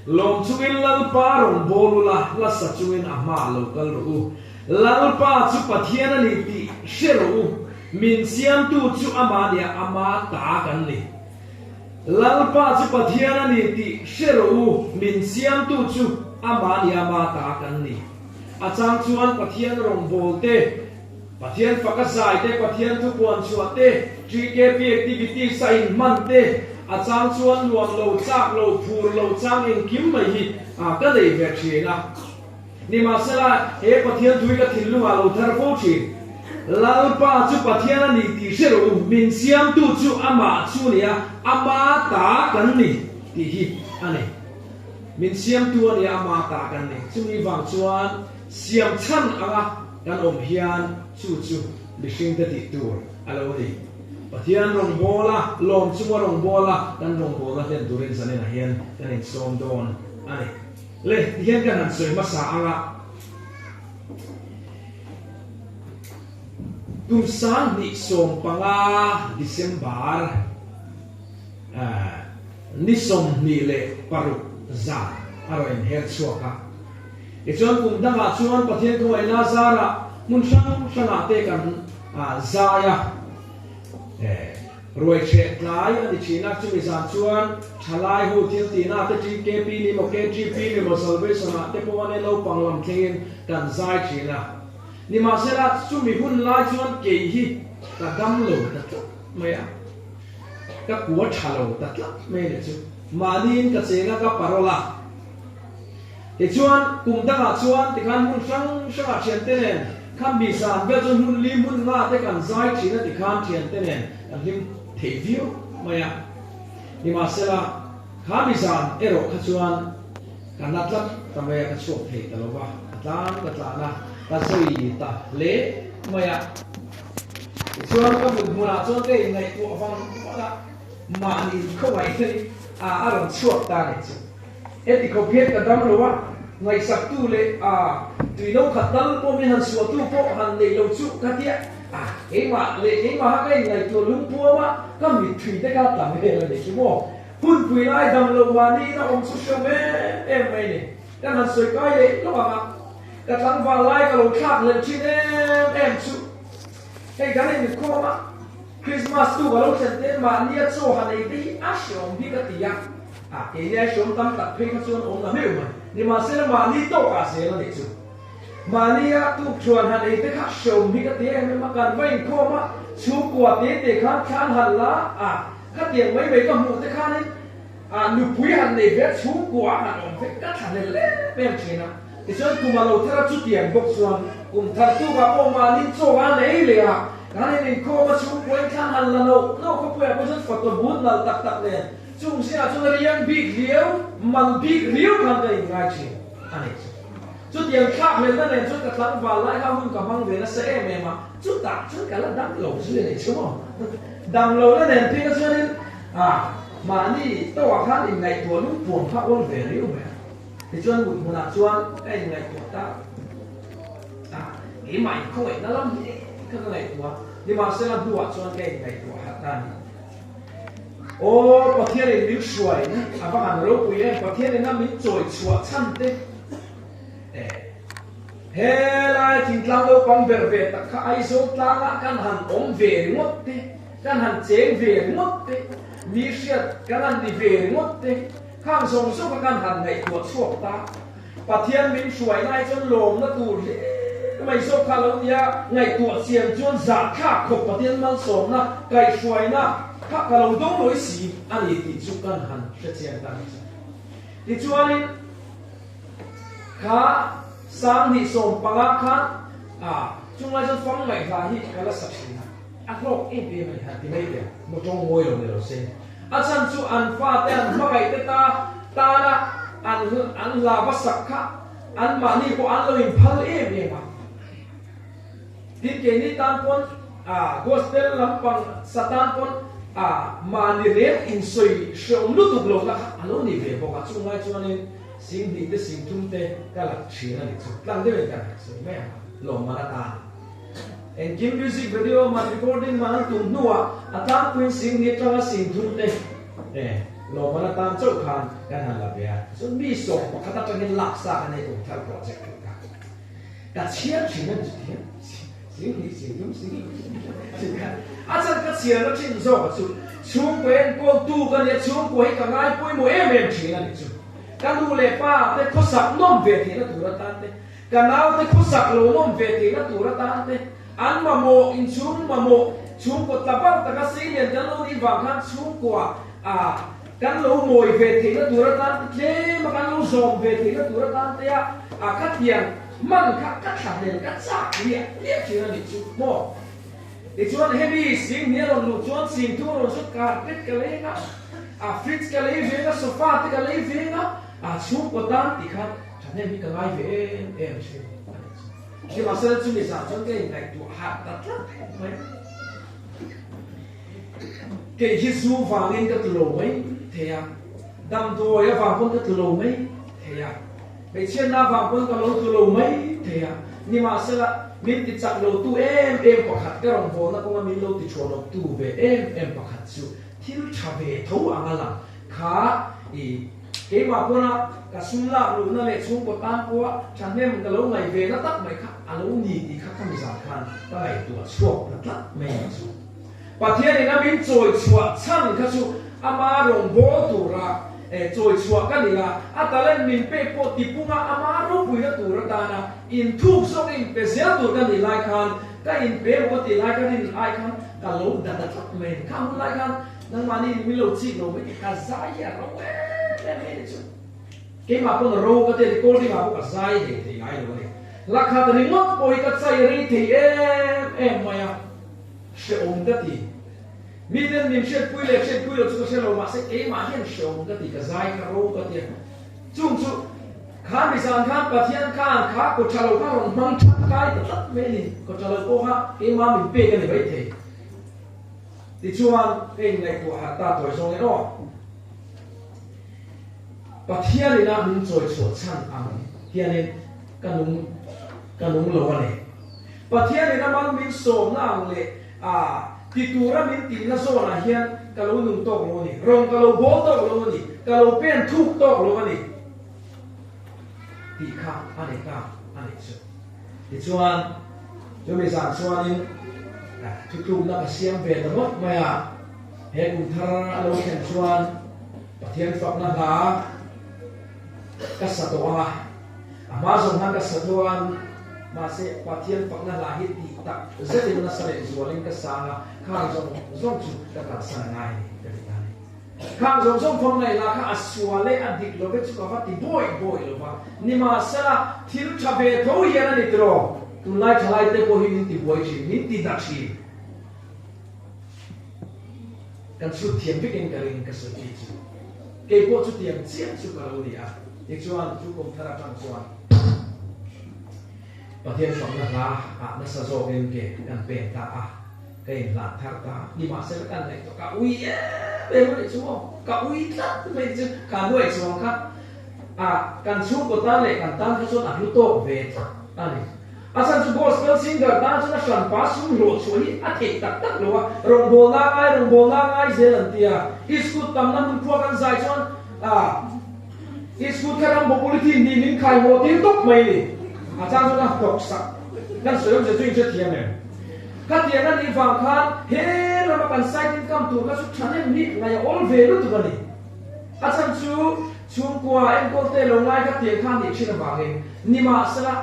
Lawm chungin Lalpa rawn bawl ula, hla sa chungin a hmaah lo kal rawh u. Lalpa chu Pathian a ni tih hre rawh u, min siamtu chu amah nia ama ta kan ni. Lalpa chu Pathian a ni tih hre rawh u, min siamtu chu amah nia ama ta kan ni. A chang chuan Pathian rawngbâwl te, Pathian faka zai te, Pathian thu puan chhuah te, TKP activities a inhman te, a chang chuan nuam lo, chak lo, phur lo chang engkim mai hi ka nei ve thin a. Nimahsela, he Pathian thui ka thinlungah lo thar fo thin. Lalpa chu Pathian a ni tih hre rawh u, min siamtu chu amah chu a ni a, ama ta kan ni tih hi a ni. Min siamtu a ni a, ama ta kan ni. Chumi vang chuan siam chhan anga kan awm hian chu chu mihringte tih tur a lo ni. Pathian rawngbawla, lawm chunga rawngbawla kan rawngbawlna hlen turin zaninah hian kan insawm dawn a ni. Le, tihian kan han sawi hmasa ang a, kum 2015 December ni 26 zan a rawn inher chhuak a. Tichuan kum dangah chuan Pathian khawngaihna zarah hmun hrang hrangah te kan zai a. Ruai hreh tlai a ni thin a, chumi zan chuan thalai ho thil tihna te TKP ni maw KGP ni maw Salvation ah te pawh a nia naupang lam thlengin kan zai thin a. Nimahsela chumi hun lai chuan kei hi ka dam lo ta tlat mai a, ka kua tha lo ta tlat mai a ni chu. Mahniin ka cheng a, ka parol a. Tichuan, kum dangah chuan tikhan hmun hrang hrangah thiante nen khan mi zan vel chuan hmun li hmun nga te kan zai thin a tikhan thiante nen kan hlim thei viau mai a. Nimahsela, kha mi zan erawh kha chuan ka na tlat ta mai a, ka chhuak thei ta lo va, ka tlan ka tlan a, ka zawi ta hle mai a. Tichuan, ka mut hmunah chuan ka inngaihtuah vang vang a, mahni khawngaih hian a rawn chhuak ta a nih chu. Heti khawp hian ka dam lo a, ngaihsaktu leh a tui no khat tal pawh min han suahtu pawh han neih lo chu ka tia a, keimah leh keimaha ka inngaihtuah lungpuam a, ka mittui te kha tla vel a ni chu maw. Hunpui lai dam lo mahni in a awm chu hreawm em em mai ni. Kan han sawi kai leh lawk ang a, ka tlangval lai ka lo thlak leh thin em em chu. Hei kan inkhawm a, Christmas tu ka lo thlen te mahnia chaw han ei te hi a hreawm hi ka ti a. A, keini ai hreawm tam tak phei kha chuan awm la meuh mai. Nimahsela mahni tawkah zel a nih chu. Mahnia tukthuan han ei te kha hreawm hi ka ti em em a, kan va inkhawm a, chhungkua te te khan thlan han la a, khatiang mai mai ka hmuh te khanin a nupui han nei ve a, chhungkua han awm ve ka thlahlel em em thin a. Tichuan kum a lo thar a, chutiang bawk chuan kum thar tukah pawh mahni chaw a nei leh a, kan in inkhawm a, chhungkua in thlan han la loh loh khawpuiah pawh chuan photo booth nalh tak tak nen Chung zingah chuan riang bik riau, man bik riau khan ka inngai thin a ni chu. Chutiang thlak hlelna nen chuan ka tlangval lai kha hun ka hmang ve nasa em em a, chutah chuan ka la dam lo zui a ni chu maw. Dam lo na nen phei kha chuanin ah mahni tawhah khan inngaihtuah lungpuam kha awl ve riau mai a. Tichuan mut hmunah chuan ka inngaihtuah ta a, keimah inkhawngaihna lam hi kha ka ngaihtuah a, nimahsela hnuah chuan ka inngaihtuah harh ta a ni. Aw Pathian in min hruai na a va han ropui em, Pathian in a min chawi chhuah chhan te eh helai thingtlang naupang ber ve tak kha Aizawl tlangah kan han awm ve ringawt te, kan han cheng ve ringawt te, mi hriat kan han ni ve ringawt te, khang zawng zawng kha kan han ngaihtuah chhuak ta. Pathian min hruai lai chuan lawmna tur hle mai zawk kha lo nia, ngaihtuah chian chuan zahthlak khawp Pathian malsawmna, kaihhruaina kha ka lo dawng lawi si a ni tih chu kan han hre chiang ta ni chu. Tichuanin kha 2015 khan ah chunglai chuan fam ngaihhla hi ka la sa thin a, a hlawk em em a ni han ti mai teh a, mawtawng ngawi lo ni lo se. A chhan chu an fate an hmangaih te ta tana an an hla va sak kha anmahni pawh an lo inphal em em a. Tin keini tan pawn a gospel lampang sa tan pawn a mahni reng insawi hreawm lutuk lohna kha a lo ni ve bawk a. Chunglai chuanin 2000 te 3000 te ka la thin a ni chu. Tlang deuhin kan sawi mai ang a, lawmman atan. Engkim music video man recording man an tum hnuah a tlangpuiin 2000 atanga 3000 te eh Lawmman atan chauh khan kan han la ve a, chuan mi 11 atangin lak sa kan ei kum thar project tur kha ka chhiar thin a ni chu thiam sing hnih sing thum sing sing kha a chan ka chhiarna thin zawk a chu chhungkaw enkawl tu ka nia chhungkaw hi ka ngai pawimawh em em thin a ni chu ka nu leh pa te khawsak nawm ve theihna tur atan te ka nau te khawsak lo nawm ve theihna tur atan te An mamawh, inchhung mamawh, chhungkaw tla bar taka seilian kan lo nih vang khan chhungkua ah kan lo mawi ve theihna tur atan te tlem a kan lo zawm ve theihna tur atan te a ah khatiang hman kha ka thlahlel ka chak liah liah thin a nih chu maw. Tichuan hemi sing hnih a rawn luh chuan sing thung a rawn sawn carpet ka leng a, ah fridge ka lei veng a, sofa te ka lei veng a, ah chhungkaw tan tih khan thahnem hi ka ngai ve em em thin a nih chu. Nimahsela chumi zah chuan ka inngaihtuah harh ta tlat mai. Kei hi zu vangin ka tlu lo mai thei a, damdawi avang pawn ka tlu lo mai thei a, hmeichhiatna avang pawn ka lo tlu lo mai thei a. Nimahsela min ti chak lo tu em em pakhat ka rawn bawlna kawnga min lo ti thuanawp tu ve em em pakhat chu thil tha ve tho ang a lang kha i Keimah pawna ka sum lak luhna leh chhungkaw tan pawha thahnem ka lo ngaih ve na tak mai kha a lo ni tih kha ka mizah khan ka ngaihtuah chhuak ta tlat mai ang chu. Pathianin a min chawi chhuah chhan kha chu ama rawngbâwl tura chawi chhuah ka ni a, a talent min pek pawh tipunga ama ropuina tur atana inthuk zawk inpe zel tur ka nih lai khan ka inpe emaw ka tih lai ka rin ai khan ka lo da ta tlat mai a ni. Kha hun lai khan Nangmahni in min lo chik lo mai ka zai hi a ro em em mai ni chu. Keimah pawn a ro ka tia recording ah pawh ka zai thei thei ngai lo a ni. Lakhat ringawt pawh hi ka chai rei thei em em mai a, hrehawm ka ti. Miten min hriatpui leh hriatpui lo chu ka hre lo mahse keimah hian hrehawm ka ti, ka zai kha ro ka tia. Chung chu kha mizan khan Pathian khan kha kawtha lo kha rawn hmang that kai ta tlat mai a ni. Kawtha lo pawh kha keimah min pek a ni maithei. Tichuan, ka inngaihtuah harh ta tawi zawng in aw. Pathian ina min chawi chhuah chhan ang hianin ka nung ka nung lo a ni. Pathian ina mal min sawmna ang leh a ti tura min tihna zawnah hian ka lo nung tawk lo a ni. Rawng ka lo bawl tawk lo a ni. Ka lo pen thuk tawk lo a ni. Tih kha a ni ta a nih chu. Tichuan, chumi zan chuanin thutlukna ka siam ve ta ngawt mai a, he kum thar a lo thlen chuan Pathian fakna hla ka sa tawh ang a, a hma zawng khan ka sa chuan mahse Pathian fakna hla hi tih tak zetin nasa leh zualin ka sang a, khang zawng zawng chu ka kalsan a ngai a ni ka ti ta a ni. Khang zawng zawng fam ngaih lah kha a sual e, a dik lo ve chu ka va ti bawi bawi lo va. Nimahsela, thil tha ve tho hian a ni tiraw? Tunlai thalai te pawh hi min ti buai thin, min ti dah thin. Kan chhut thiam vekin ka ring ka sawi tih chu. Kei pawh chutiang chiah chu ka lo ni a. Tichuan, chu kum thar atang chuan Pathian fakna hla ah nasa zawkin ke kan pen ta a. Ka inhlan thar ta nimahsela kan ngaihtuah ka ui em em a nih chu maw, ka ui tlat mai chu ka nuai chuang kha a kan chhungkaw tan leh kan tan kha chuan a hlu tawk ve tlat a ni. A chhan chu gospel singer tan chuan a hranpa sum hlawh chhuah hi a theih tak tak lo a, rawngbawlna ngai rawngbawlna ngai zel an ti a, iskut tamna hmun khua kan zai chuan a iskut kha ram bawpulithin nih min khai haw tir tawp mai a ni. A chang chuan a hnawksak kan sawi awmzia chu inhrethiam em? Khatiang a nih vang khan he lama kan side income tur kha chu thahnem hi ngaih a awl ve lutuk a ni. A chhan chu chhungkua enkawl te lo ngai khatiang kha a nih thin avangin nimahsela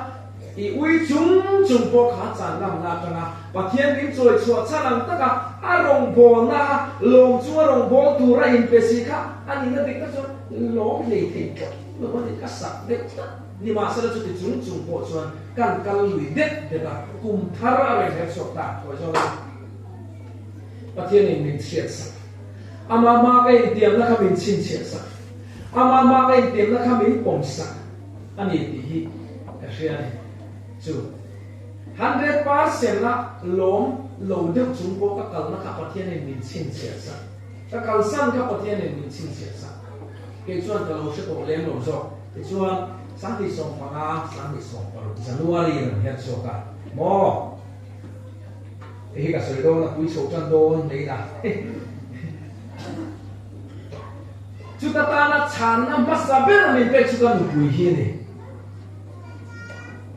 i ui chung chung pawh kha chan lamna atanga Pathian min chawi chhuah chhan ang taka a rawngbawlna a lawm chunga rawngbâwl tura inpe si kha a nihna dik tak chuan lawm hlei thei tlat lo a ni, ka sak deuh tlat. Nimahsela chuti chung chung pawh chuan kan kal lui det det a, kum thar a rawn her chhuak ta thawi zawk a. Pathianin min chhiat sak. Amah hma ka intiamna kha min chhinchhiah sak. Amah hma ka intiamna kha min pawm sak a ni tih hi ka hria a ni. Chu 100% a lawm lo deuh chung pawh ka kalna kha Pathianin min chhinchhiah sak. Ka kalsan kha Pathianin min chhinchhiah sak. Kei chuan ka lo hre tawh lem lo zawk. Tichuan, 2015, 2026 January an her chhuak a, maw? Hei hi ka sawi dawn a, pui chho tan dawn mai ila. Chuta tana chhanna hmasa ber min pek chu ka nupui hi a ni.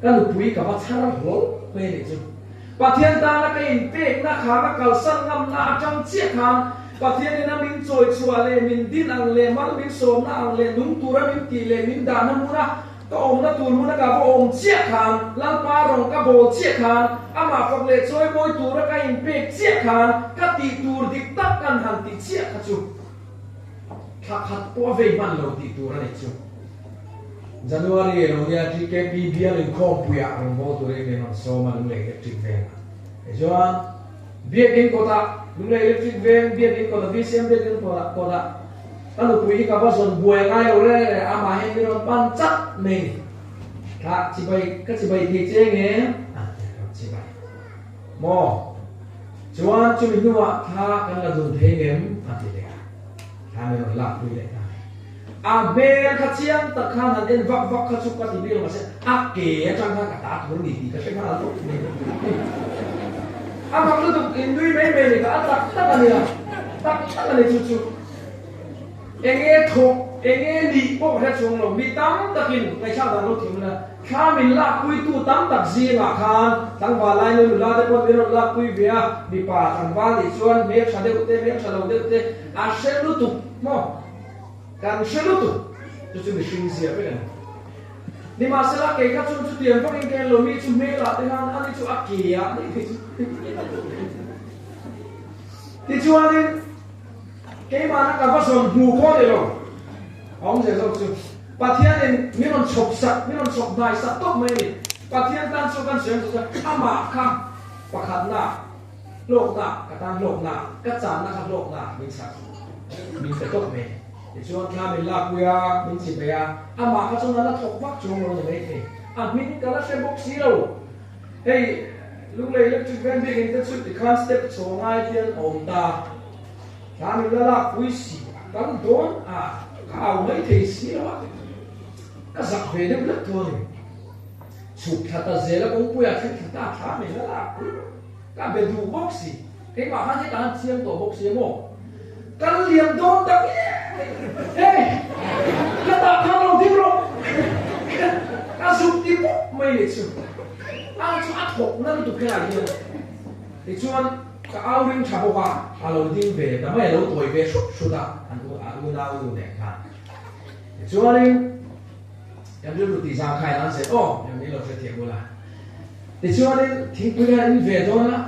Ka nupui ka va chhar hlawl mai a nih chu. Pathian tana ka inpekna kha ka kalsan ngamna atang chiah khan Pathianin a min chawi chhuah leh min din ang leh mal min sawmna ang leh nung tura min tih leh min dahna hmuna ka awmna tur hmuna ka va awm chiah khan Lalpa rawng ka bawl chiah khan amah fak leh chawi mawi tura ka inpek chiah khan ka tih tur dik tak kan han ti chiah kha chu Thla khat pawh a vei hman lo tih tur a nih chu. January lo nia TKP bial inkhawmpuiah rawn bawl turin min rawn sawm a Lunglei Electric Vengah. Tichuan Biakin kawtah Lunglei Electric Veng Biakin kawtah BCM Biakin kawtah ka nupui hi ka va zawn buai ngai lo reng reng amah hian min rawn pan chat mai ni. Thla chibai ka chibai thei che nge a ti a ka chibai. Maw? Chuan chumi hnuah thla kan la dun thei ngem? a ti leh a. Thla min rawn lakpui leh ta mai. A hmel kha chiang tak khan han en vak vak kha chu ka ti bik lo mahse a ke atang khan ka ta tur a ni tih ka hre nghal tawp mai. A mak lutuk in nui mai mai ni kha a tak tak a nia, tak tak a ni chu chu. Enge thawk, enge nih pawh hre chuang lo, mi tam takin ngaihthlak dan lo thiam ila, thla min lakpuitu tam tak zingah khan tlangval lai nu nula te pawh min rawn lakpui ve a, mipa tlangval nih chuan hmeltha deuh te, hmeltha lo deuh te a hre lutuk maw? Kan hre lutuk, chu chu mihring zia vek a ni. Nimahsela kei kha chuan chutiang vakin ka en lo, mi chu hmelah te khan ani chu a ke a ni phei chu. Tichuanin. Keimahna ka va zawn hmu pawh ni lo. A awm zel zawk chu. Pathianin min rawn chhawp sak, min rawn chhawp hnai sak tawp mai a ni. Pathian tan chu kan sawi ang chu chuan amah kha pakhatna, hlawkna, ka tan hlawkna, ka channa kha hlawkna min chhak, min pe tawp mai a ni. Tichuan thla min lakpui a, min chi mai a, amah kha chuan a la thawk vak chuang lo a ni maithei. A hming ka la hre bawk si lo. Hei Lunglei Electric Van biakinn te chu tikhan step chho ngai hian a awm ta. Thla min la lak pui si a kal dawn a, ka au mai thei si lo a, ka zak ve deuh lek tawh a ni. Chhuk thla ta zel a kawngpuiah thleng thla ta thla min la lak pui lo. Ka be duh bawk si, keimah khan hetah han chiang tawh bawk si a maw? Kal liam dawn tak e, ka tah khan lo ding rawh, ka zuk ti pawp mai leh chu a chu a thawk na lutuk kher ah hian tichuan ka au ring tha bawk a, a lo ding ve ta mai a lo tawi ve hrut hrut a an unau nu nen khan tichuanin kan rilru tih zang kha in an zet aw em ni lo hrethiam ula tichuanin thingpui khan in ve dawn a.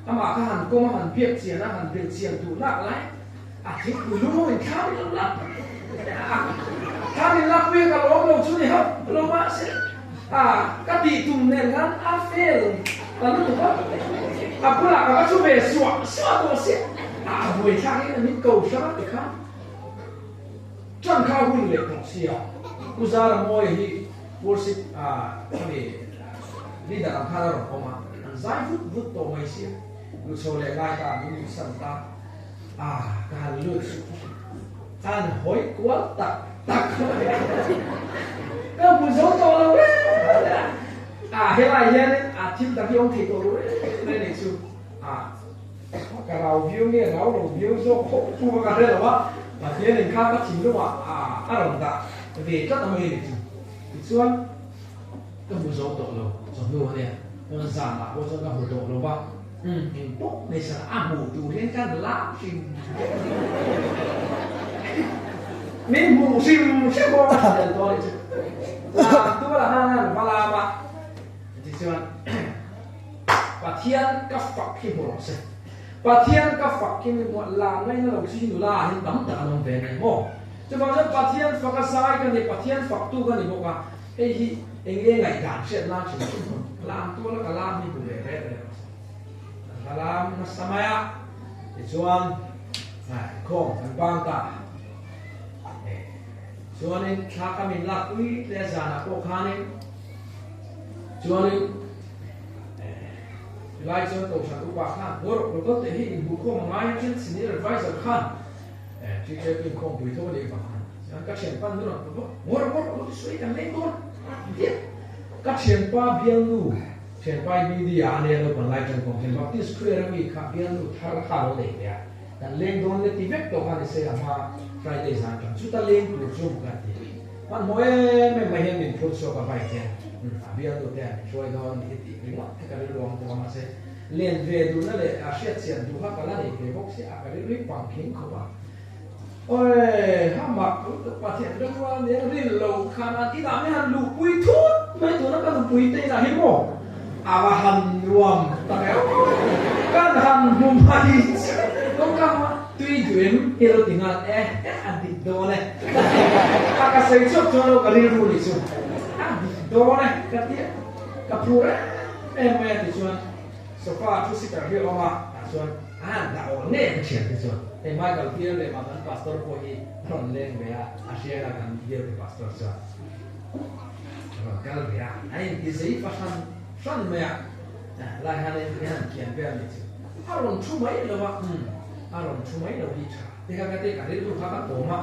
Amah kha han kawm a, han biak chian a, han belh chian duh lak lai a thingpui lung in thlam in lo lak a, thlam in lak pui a ka lawm lo chu ni hauh lo mahse a ka tih tum nen khan a fel ta lutuk a, a bulah ka va thu ve suah suah tawh sia, a buai thlak in a min ko hrang a tikhan tan kha hun leh tawh sia, Pu Zara Mawia hi worship a mi leader ang khan a rawn awm a, an zai vut vut tawh mai sia, luchho leh ngai ta min luhsan ta a, ka han lut chu an hawi kual tak tak mai a, ka hmu zo tawh lo reng reng a, a helai hianin a thil tak hi awm thei tawh lo reng reng a nih chu a, ka rau viau nge rau lo viau zawk khawp chu ka hre lo a, Pathianin kha ka thinlungah a rawn dah ve tlat a mai a nih chu. Tichuan, ka hmu zo tawh lo, chawhnu a nia, chuan zanah pawh chuan ka hmu tawh lo va, umm eng pawh nei sana a hmuh tur hian ka lam hrim min hmuh hrim hrim pawh ka tel tawh a nih chu. Lam tual a hang a va lam a, tichuan Pathian ka fak hi hmu rawh se, Pathian ka fak hi min hmuh lam ngaihna lo chu hi nula ah hian tam tak an awm ve a ni maw? Chuvang chuan Pathian faka zai ka ni, Pathian faktu ka ni bawk a, hei hi eng nge ngaihdan hriat nan hrim hrim hawn lam tuala ka lam hi hmu ve reng reng a si. Kan va lam nasa mai a, tichuan inkhawm kan bang ta a, chuanin thla ka min lak pui tle zanah pawh khanin chuanin Tilai chuan Kohhran upa khan Ngawr Lokal teh hi inhmuhkhawm a ngai a, thil senior advisor khan TJP inkhawmpui tho a nih vang khan chuan ka thianpa nu rawn pawh Ngawr ngawr lo ti sawi kan leng dawn diak. Ka thianpa bialnu thianpa BD a ania naupang lai tan kawng hian Baptist Prayer ami kha bialnu thar kha lo nei ve a, kan leng dawn le ti vek tawh khan i sawi a hma. Friday zan ṭang chuta leng tur chu maw kan ti. Hmanhmawh em em mai hian min phur chhuak a bike hian a bialnu te an hruai dawn hi tih ringawt te ka rilru ang bawk a mahse len ve duhna leh a hriatchian duh kha ka la nei ve bawk sia a ka rilru hi pangkhing khawp a. Awi ha mak lutuk Pathian rilru nen ril lo khan an inah mi han luhpui thut mai tuna ka nupui te inah hi maw a va han nuam tak e aw kan han hmu mai kawngka hma tui duh em hi lo ti nghal e e a dik dawn e a ka sawi chhuak chuan lo ka rilru nih chu a dik dawn e ka ti a ka phur em em mai a tichuan Sofa thu sitar hi a awm a, tah chuan a han dah awl ngei a ka thiante chuan hei Michael Pial leh mah kan pastor pawh hi a rawn leng ve a, a hriat a kan bialte pastor chuan a rawn kal ve a, a inti zei fahran hran mai a, lai han in han kian vel nih chu a rawn thu mai lo a, umm a rawn thu mai lo hi tha tikha ka ti ka rilru kha ka kawm a,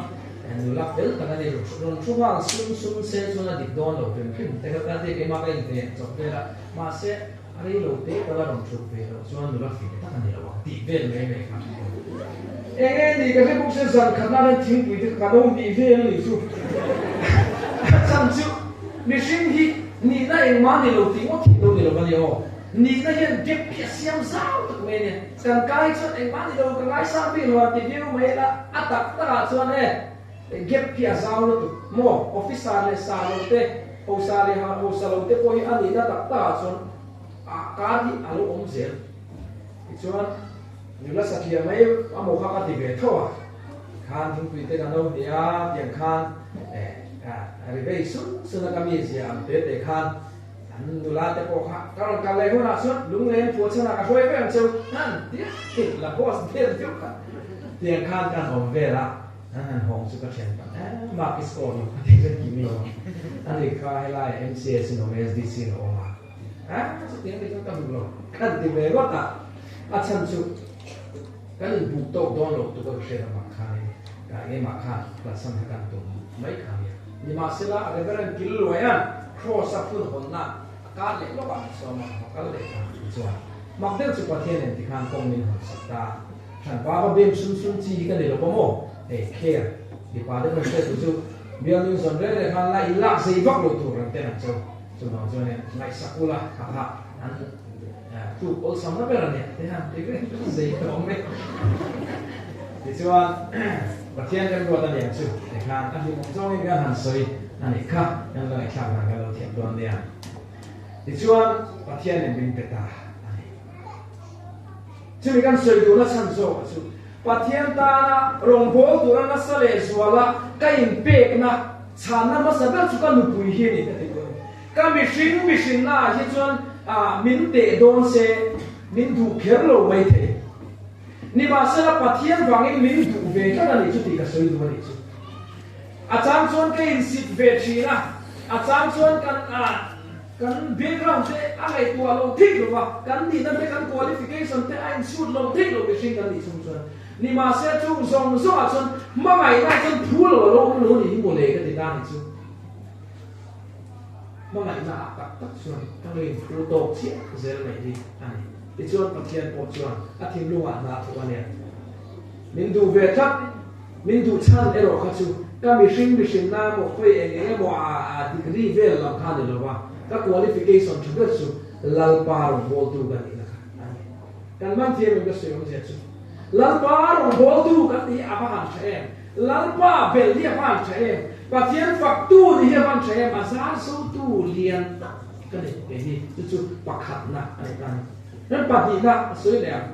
nula fel tak a ni rawn thu nghal sum sum se chuan a dik dawn lo hrim hrim te kha ka ti keimah ka inven chawp vel a, mahse A rei lo te ka la rawn thut ve loh chuan nula fing tak a ni lo ang tih vel mai mai kha. Eng nge ni ka hre bawk sia zan khatna hian thingpui te ka lo nih vel a nih chu. A chhan chu mihring hi nihna engmah ni lo tih ngawt hi lo ni lo a ni aw. Nihna hian gap hi a siam zau tak mai a nia. Kan kai chuan engmah ni lo ka ngaisang bik lo a ti viau mai ila a tak takah chuan e gap hi a zau lutuk maw officer leh sa lo te Hosa leh hosa lo te pawh hi a nihna tak takah chuan a kar hi a lo awm zel. Tichuan, nula satliah mai a maw kha ka ti ve tho a, khan thingpui te kan lo hnih a, tiang khan ri vei sun sun a ka mi zia ang te te khan an nula te pawh kha ka rawn kal leh hunah chuan lunglen phuah chhanah ka hruai vek ang cheu han tia la boss vel deuh kha tiang khan kan awm vel a. An han hawng chu ka thian tak em a, i score lo ka ti ka kim lo a, ani kha helai MCS in awm SDC in a awm a, a chutiang te chuan ka duh lo ka ti ve ngawt a, a chhan chu kan inbuk tawk dawn lo tuk a ka hriat avang khanin ka engmah khan hlatsan kha kan tum mai kha nia. Nimahsela Reverend Killuaia'n Kross a phun hawnna a kar leh lawk ah sawm a va kal leh ta tichuan mak deuh chu Pathian en tikhan kawng min hawn sak ta. Hran pa va bem sum sum chi hi ka ni lo pawh maw? Hei care mipa te pawn hriat tur chu bialnu zawn reng reng khan la in lak zei vak lo tur an ten ang cheu. Chuvang chuan in ngaihsak ula kha kha an tluk awlsam na ber a nia te han ti reng chu zei ka awm e. Tichuan Pathian remruat a ni ang chu tikhan a hlimawm zawngin kan han sawi a nih kha kan la ngaihthlak dan kan lo thiam dawn nia. Tichuan Pathian in min pe ta a ni. Chumi kan sawi duhna chhan zawkah chu Pathian tana rawngbâwl tura nasa leh zuala ka inpekna chhanna hmasa ber chu ka nupui hi a ni ka ti dawn. Ka mihring mihrinnaah hi chuan min teh dawn se min duh kher lo mai thei. Nimahsela Pathian vangin min duh ve tlat a nih chu tih ka sawi duh a nih chu. A chang chuan ka insit ve thin a, a chang chuan kan Kan background te a ngaihtuah lo theih lo va, kan nihna te, kan qualification te a insut lo theih lo mihring kan nih chung chuan. Nimahse chung zawng zawngah chuan hmangaihna chuan phu lo a lo awm lo nih hi mawle ka ti ta nih chu. Hmangaihna ah tak tak chuan ka lo inphu tawk chiah zel mai hi a ni. Tichuan Pathian pawh chuan a thinlungah hna thawk a nia. Min duh ve tlat. Min duh chhan erawh kha chu ka mihring mihrinna emaw khawi eng eng emaw a degree vel lam kha a ni lo va, ka qualification tha ber chu Lalpa rawngbawltu ka nihna kha a ni. Kan man thiam em ka sawi awmzia chu Lalpa rawngbawltu kan tih hi a va han tha em? Lalpa belh hi a va han tha em? Pathian faktu nih hi a va han tha em? A zar zotu lian tak ka ni kei hi chu chu pakhatna a ni ta a ni. Ram pahnihna a sawi leh ang.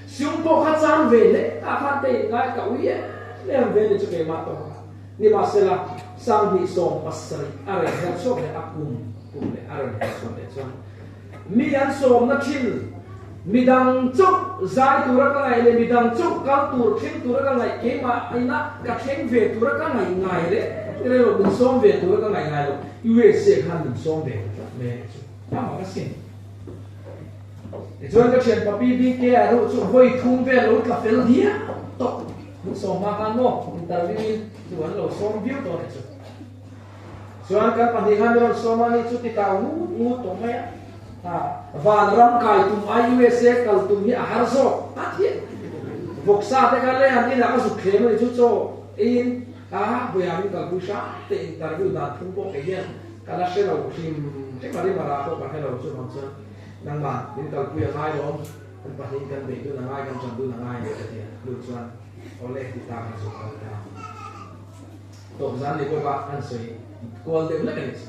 Siung pawh kha chang ve hle a khan te in ngai ka ui em em ve ni chu keimah tawk a nimahsela 2017 a rawn her chhuak leh a kum kum leh a rawn her chhuak leh chuan mi an sawmna thin midang chauh zai tura ka ngaih leh midang chauh kal tur thleng tura ka ngaih keimah ina ka thleng ve tura ka ngaih ngai reng reng lo min sawm ve tura ka ngaih ngai lo USA khan min sawm ve ta tlat mai a ni chu amah ka sim. Tichuan ka thianpa PBK a ruh chu vawi thum vel lo tla fel diam tawh. Min sawm hma khan maw interview in chu an lo sawm viau tawh a ni chu. Chuan kan pahnih khan min rawn sawm a ni chu ti tau ngut ngut tawh mai a. Ha, vanram kai tum ai USA kal tum hi a har zawk a thiam. Vawksa te kha le an inah ka zuk thlem a ni chu chaw eiin a buaiah min kalpui hram te interview dan phung pawh kei hian ka la hre lo hrim hrim a rim a rah pawh ka hre lo chuvang chuan nangmah min kalpui a ngai lawm kan pahnihin kan beih dun a ngai kan ṭan dun a ngai a ni ka ti a hnu chuan awle ti ta kan zuk kal ta tawp zan ni bawk a an sawi kual deuh hlek a ni chu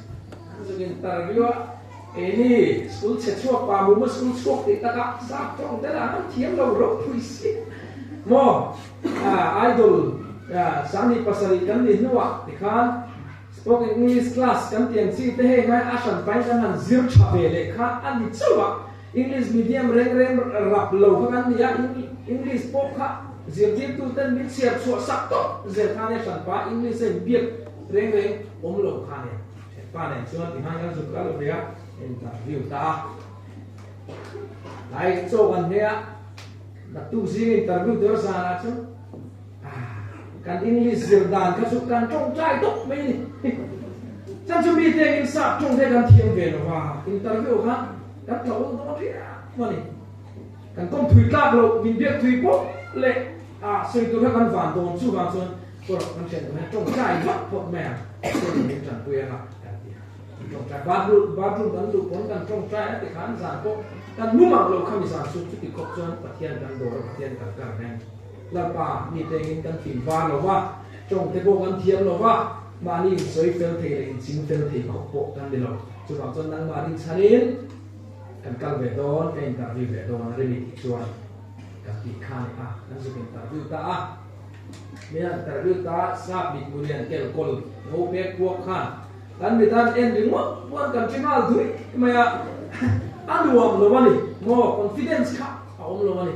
an zuk interview a Keini school chhe chhuak pa muma school chhuak tih takah sap tawng te lah an thiam lo ropui si maw? Idol sani pasarih kan ni hnuah tikhan spoken English class kan ti ang chi te hei ngai a hran pain kan han zir tha ve leh kha a ni chauh a, English medium reng reng rap lo kha kan ni a, English pawh kha zirtirtu ten min chhiar chhuah sak tawp zel kha nia hran pa English a inbiak reng reng awm lo kha nia. Pa nen chuan ti hman kan zuk kal ve a, interview ta a. Lai chaw kan hne a, naktuk zing interview tur zanah chuan kan English zir dan kha chu kan tawngtai tawp mai a ni. Chan chu mite engin sap tawng te kan thiam ve lo va, interview kha kan tla ul dawn riau a ni. Kan kawm thui tlak loh, min biak thui pawh leh sawi tur kha kan van dawn chuvang chuan Pawh kan hriat duh hian tawngtai vak phawt mai ang, chuan min tanpui anga kan ti a. Tawngtai bathroom bathroom kan luh pawn kan tawngtai a ti khan zan pawh kan mu mang lo khami zan chu chuti khawp chuan Pathian kan dawr a Pathian kan kar reng. Lalpa mi tengin kan fim var lo va, tawngte pawh kan thiam lo va, mahni insawi fel thei leh inching fel thei khawp pawh kan ni lo. Chuvang chuan nangmah rinchhanin kan kal ve dawn, ka interview ve dawn a rini tih chuan kan tih kha a ni a, kan zuk interview ta a. Min han interview ta sap mit mulian kel kawl ngo pek puak khan kan mit an en ringawt puan kan ṭi nghal dui mai a, a nuam lo a ni maw confidence kha a awm lo a ni.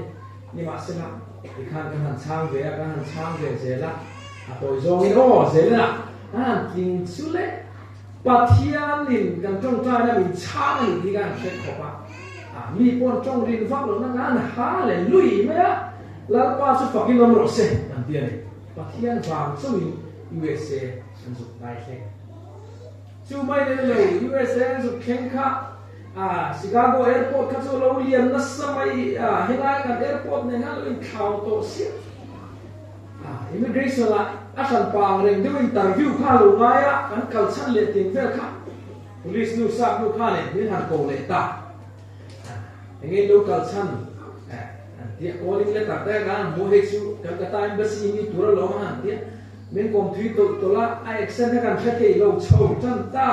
Nimahsela tikhan kan han chhang ve a, kan han chhang ve zel a, a tawi zawngin aw zelin a kan han tling chu le Pathianin kan ṭawngṭaina min chhang a ni tih kha an hre khawp a, mi pawn ṭawng rin vak lohna kha an ha leh lui mai a, Lalpa chu fakin awm rawh se an ti a ni. Pathian vang chauhin USA an zuk ngai thleng. Chu mai leh lo USA an zuk thleng kha Chicago airport kha chu lo lian nasa mai helai kan airport nen khan lo inthlau tawh siah. Immigration ah a hran pa ang reng deuh interview kha a lo ngai a, kan kal chhan leh ting vel kha police nu sap nu kha nen min han ko leh ta. Enge lo kal chhan an tia calling letter te kan han hmuh hei chu Calcutta embassy mi tur alawm a han tia min kawm thui tawlh tawlh a, a accent kha kan hre thei lo chho tan ta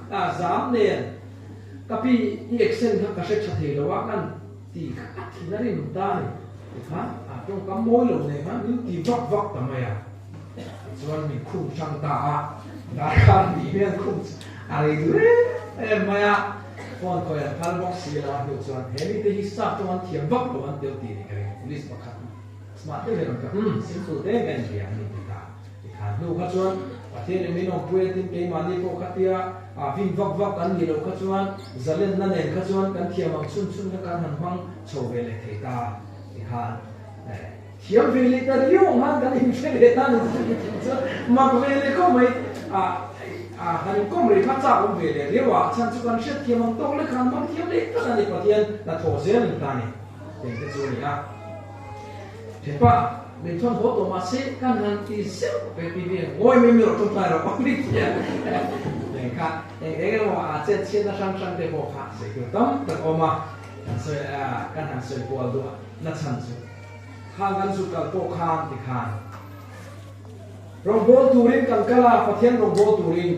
a zam nen ka pi i accent kha ka hre tha thei lo a kan Ti kha a thin a rim ta a ni. Tikhan a tawngkam mawi lo nen khan min ti vak vak ta mai a. Tichuan min khum hrang ta a, darkar hnih hian khum chu a rei duh em em mai a. Phone khawi an phal bawk si lo a hnu chuan he mite hi sap tawng an thiam vak lo an tel tih ni ka ring. Police pakhat smart deuh hian an ka umm simple te ka inbia a ni ti ta. Tikhan hnu kha chuan Pathian in min awmpui a tin keimahni pawh kha tia a vin vak vak an nih loh kha chuan zalenna nen kha chuan kan thiam ang chhun chhun kha kan han hmang chho ve leh thei ta tikhan thiam ve leh ta riau ang khan kan inhre leh ta ni chuan mak ve leh khawp mai a a han inkawm rih kha chak awm ve leh riau a chhan chu kan hriat thiam ang tawk lek khan hmang thiam leh tak a ni Pathian hnathawh zel in ta ni teng te chu a ni a. Hepa min thawn haw tawh mahse kan han ti zeuh ve ti hi ngawi mai mai rawh tawngtai rawh awm i tia eng kha eng eng emaw a chet chhiatna hrang hrang te pawh kha sawi tur tam tak awm a kan sawi a kan han sawi kual duh a na chhan chu khang kan zuk kal pawh khan ti khan rawngbawl turin kan kal a Pathian rawngbawl turin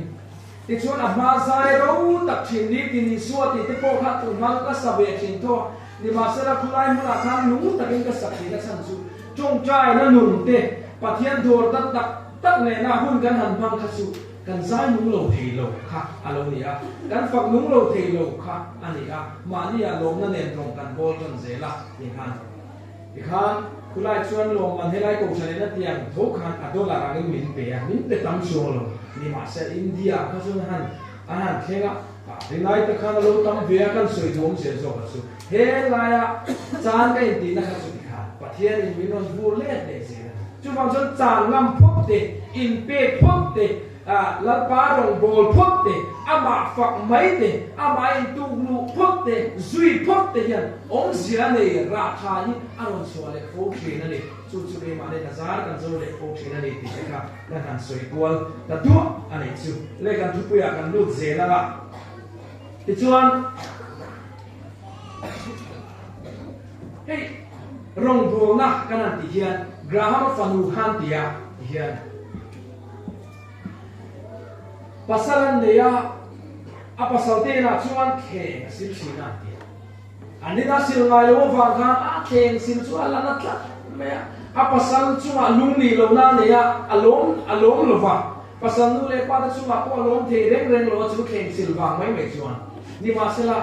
tichuan a hma zai ro tak thin ni ti Isua tih te pawh kha tunhma ka sa ve thin tawh Nimahsela khulai hmunah khan nung takin ka sak tih na chhan chu tawngtaina nun te, Pathian dawr dat tak tak nena hun kan han hmang kha chu kan zai nung lo thei lo kha a lo ni a, kan fak nung lo thei lo kha a ni a, mahnia lawmna nen rawng kan bawl tan zel a tikhan tikhan khulai chuan lawmman helai kohhran in a tiang tho khan a dollar angin min pe a, min pe tam chuang lo. Nimahsela India kha chuan han an han thleng a. Rinai te khan a lo tam ve a, kan sawi duhawm zel zawk a chu. He laia chan ka intihna kha chu tikhan Pathianin min rawn vur let leh zel a ni. Chuvang chuan chan ngam phawt te, inpek phawt te, Lalpa rawngbâwl phawt te, amah fak mai te, amah intuk luh phawt te, zui phawt te hian awmzia nei rah tha hi a rawn chhuah leh fo thin a ni. Chu chu keimahni ka zar kan zo leh fo thin a ni tih te kha kan han sawi kual ta duah a nih chu. Le kan thupuiah kan lut zel ang a. Tichuan, hei rawngbawlna kan han tih hian Graham-a fanu khan tia ti hian pasal an nei a, a pasal te inah chuan thleng a sil thin a an ti a. An ina sil ngai lo avang khan a thleng sil chu a la na tlat mai a, a pasal chungah lung nih lohna a nei a, a lawm a lawm lo va, pasal nu leh pa te chungah pawh a lawm thei reng reng lo a chu thleng sil vang mai mai chuan. Nimahsela,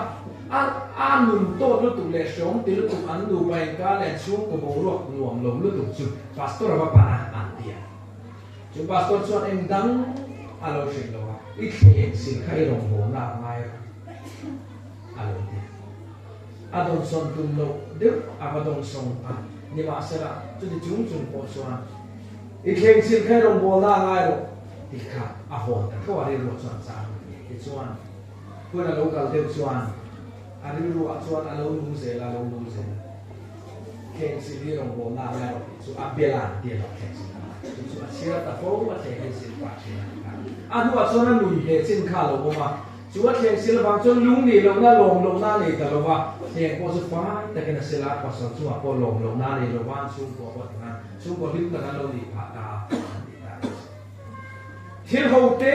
a a nun tawt lutuk leh hreawm ti lutuk an nupa inkar leh an chhungkaw boruak nuam lo lutuk chu Pastor a va pan a, an ti a. Chu Pastor chuan eng dang a lo hrilh lo a, I thleng sil kha i rawngbawlna a ngai a. A lo ti. A dawnsawn tum loh deuh a va dawnsawng a, nimahsela chuti chung chung pawh chuan i thleng chhil kha i rawngbawlna a ngai rawh tih kha a hawn ta tho a, rilruah chuan chang a ni. Tichuan, hun a lo kal deuh chuan a rilruah chuan a lo nung zel a, a lo nung zel a, thleng chhil hi rawngbawlna a ngai rawh tih chu a bel a, ti a lo thleng chhil a, chu chu a chhiar ta fo a, thleng hi zir pah thin a ni kha. A hnuah chuan a nui hle chin kha a lo awm a. Chu a thleng sil avang chuan lung nih lohna, lawm lohna a nei ta lo va, thleng pawh chu fai takin a sel a, pasal chungah pawh lawm lohna a nei lo va, an chhungkua pawh tikhan chhungkaw hlim tak an lo nih phah ta a, an ti ta a ni. Thil ho te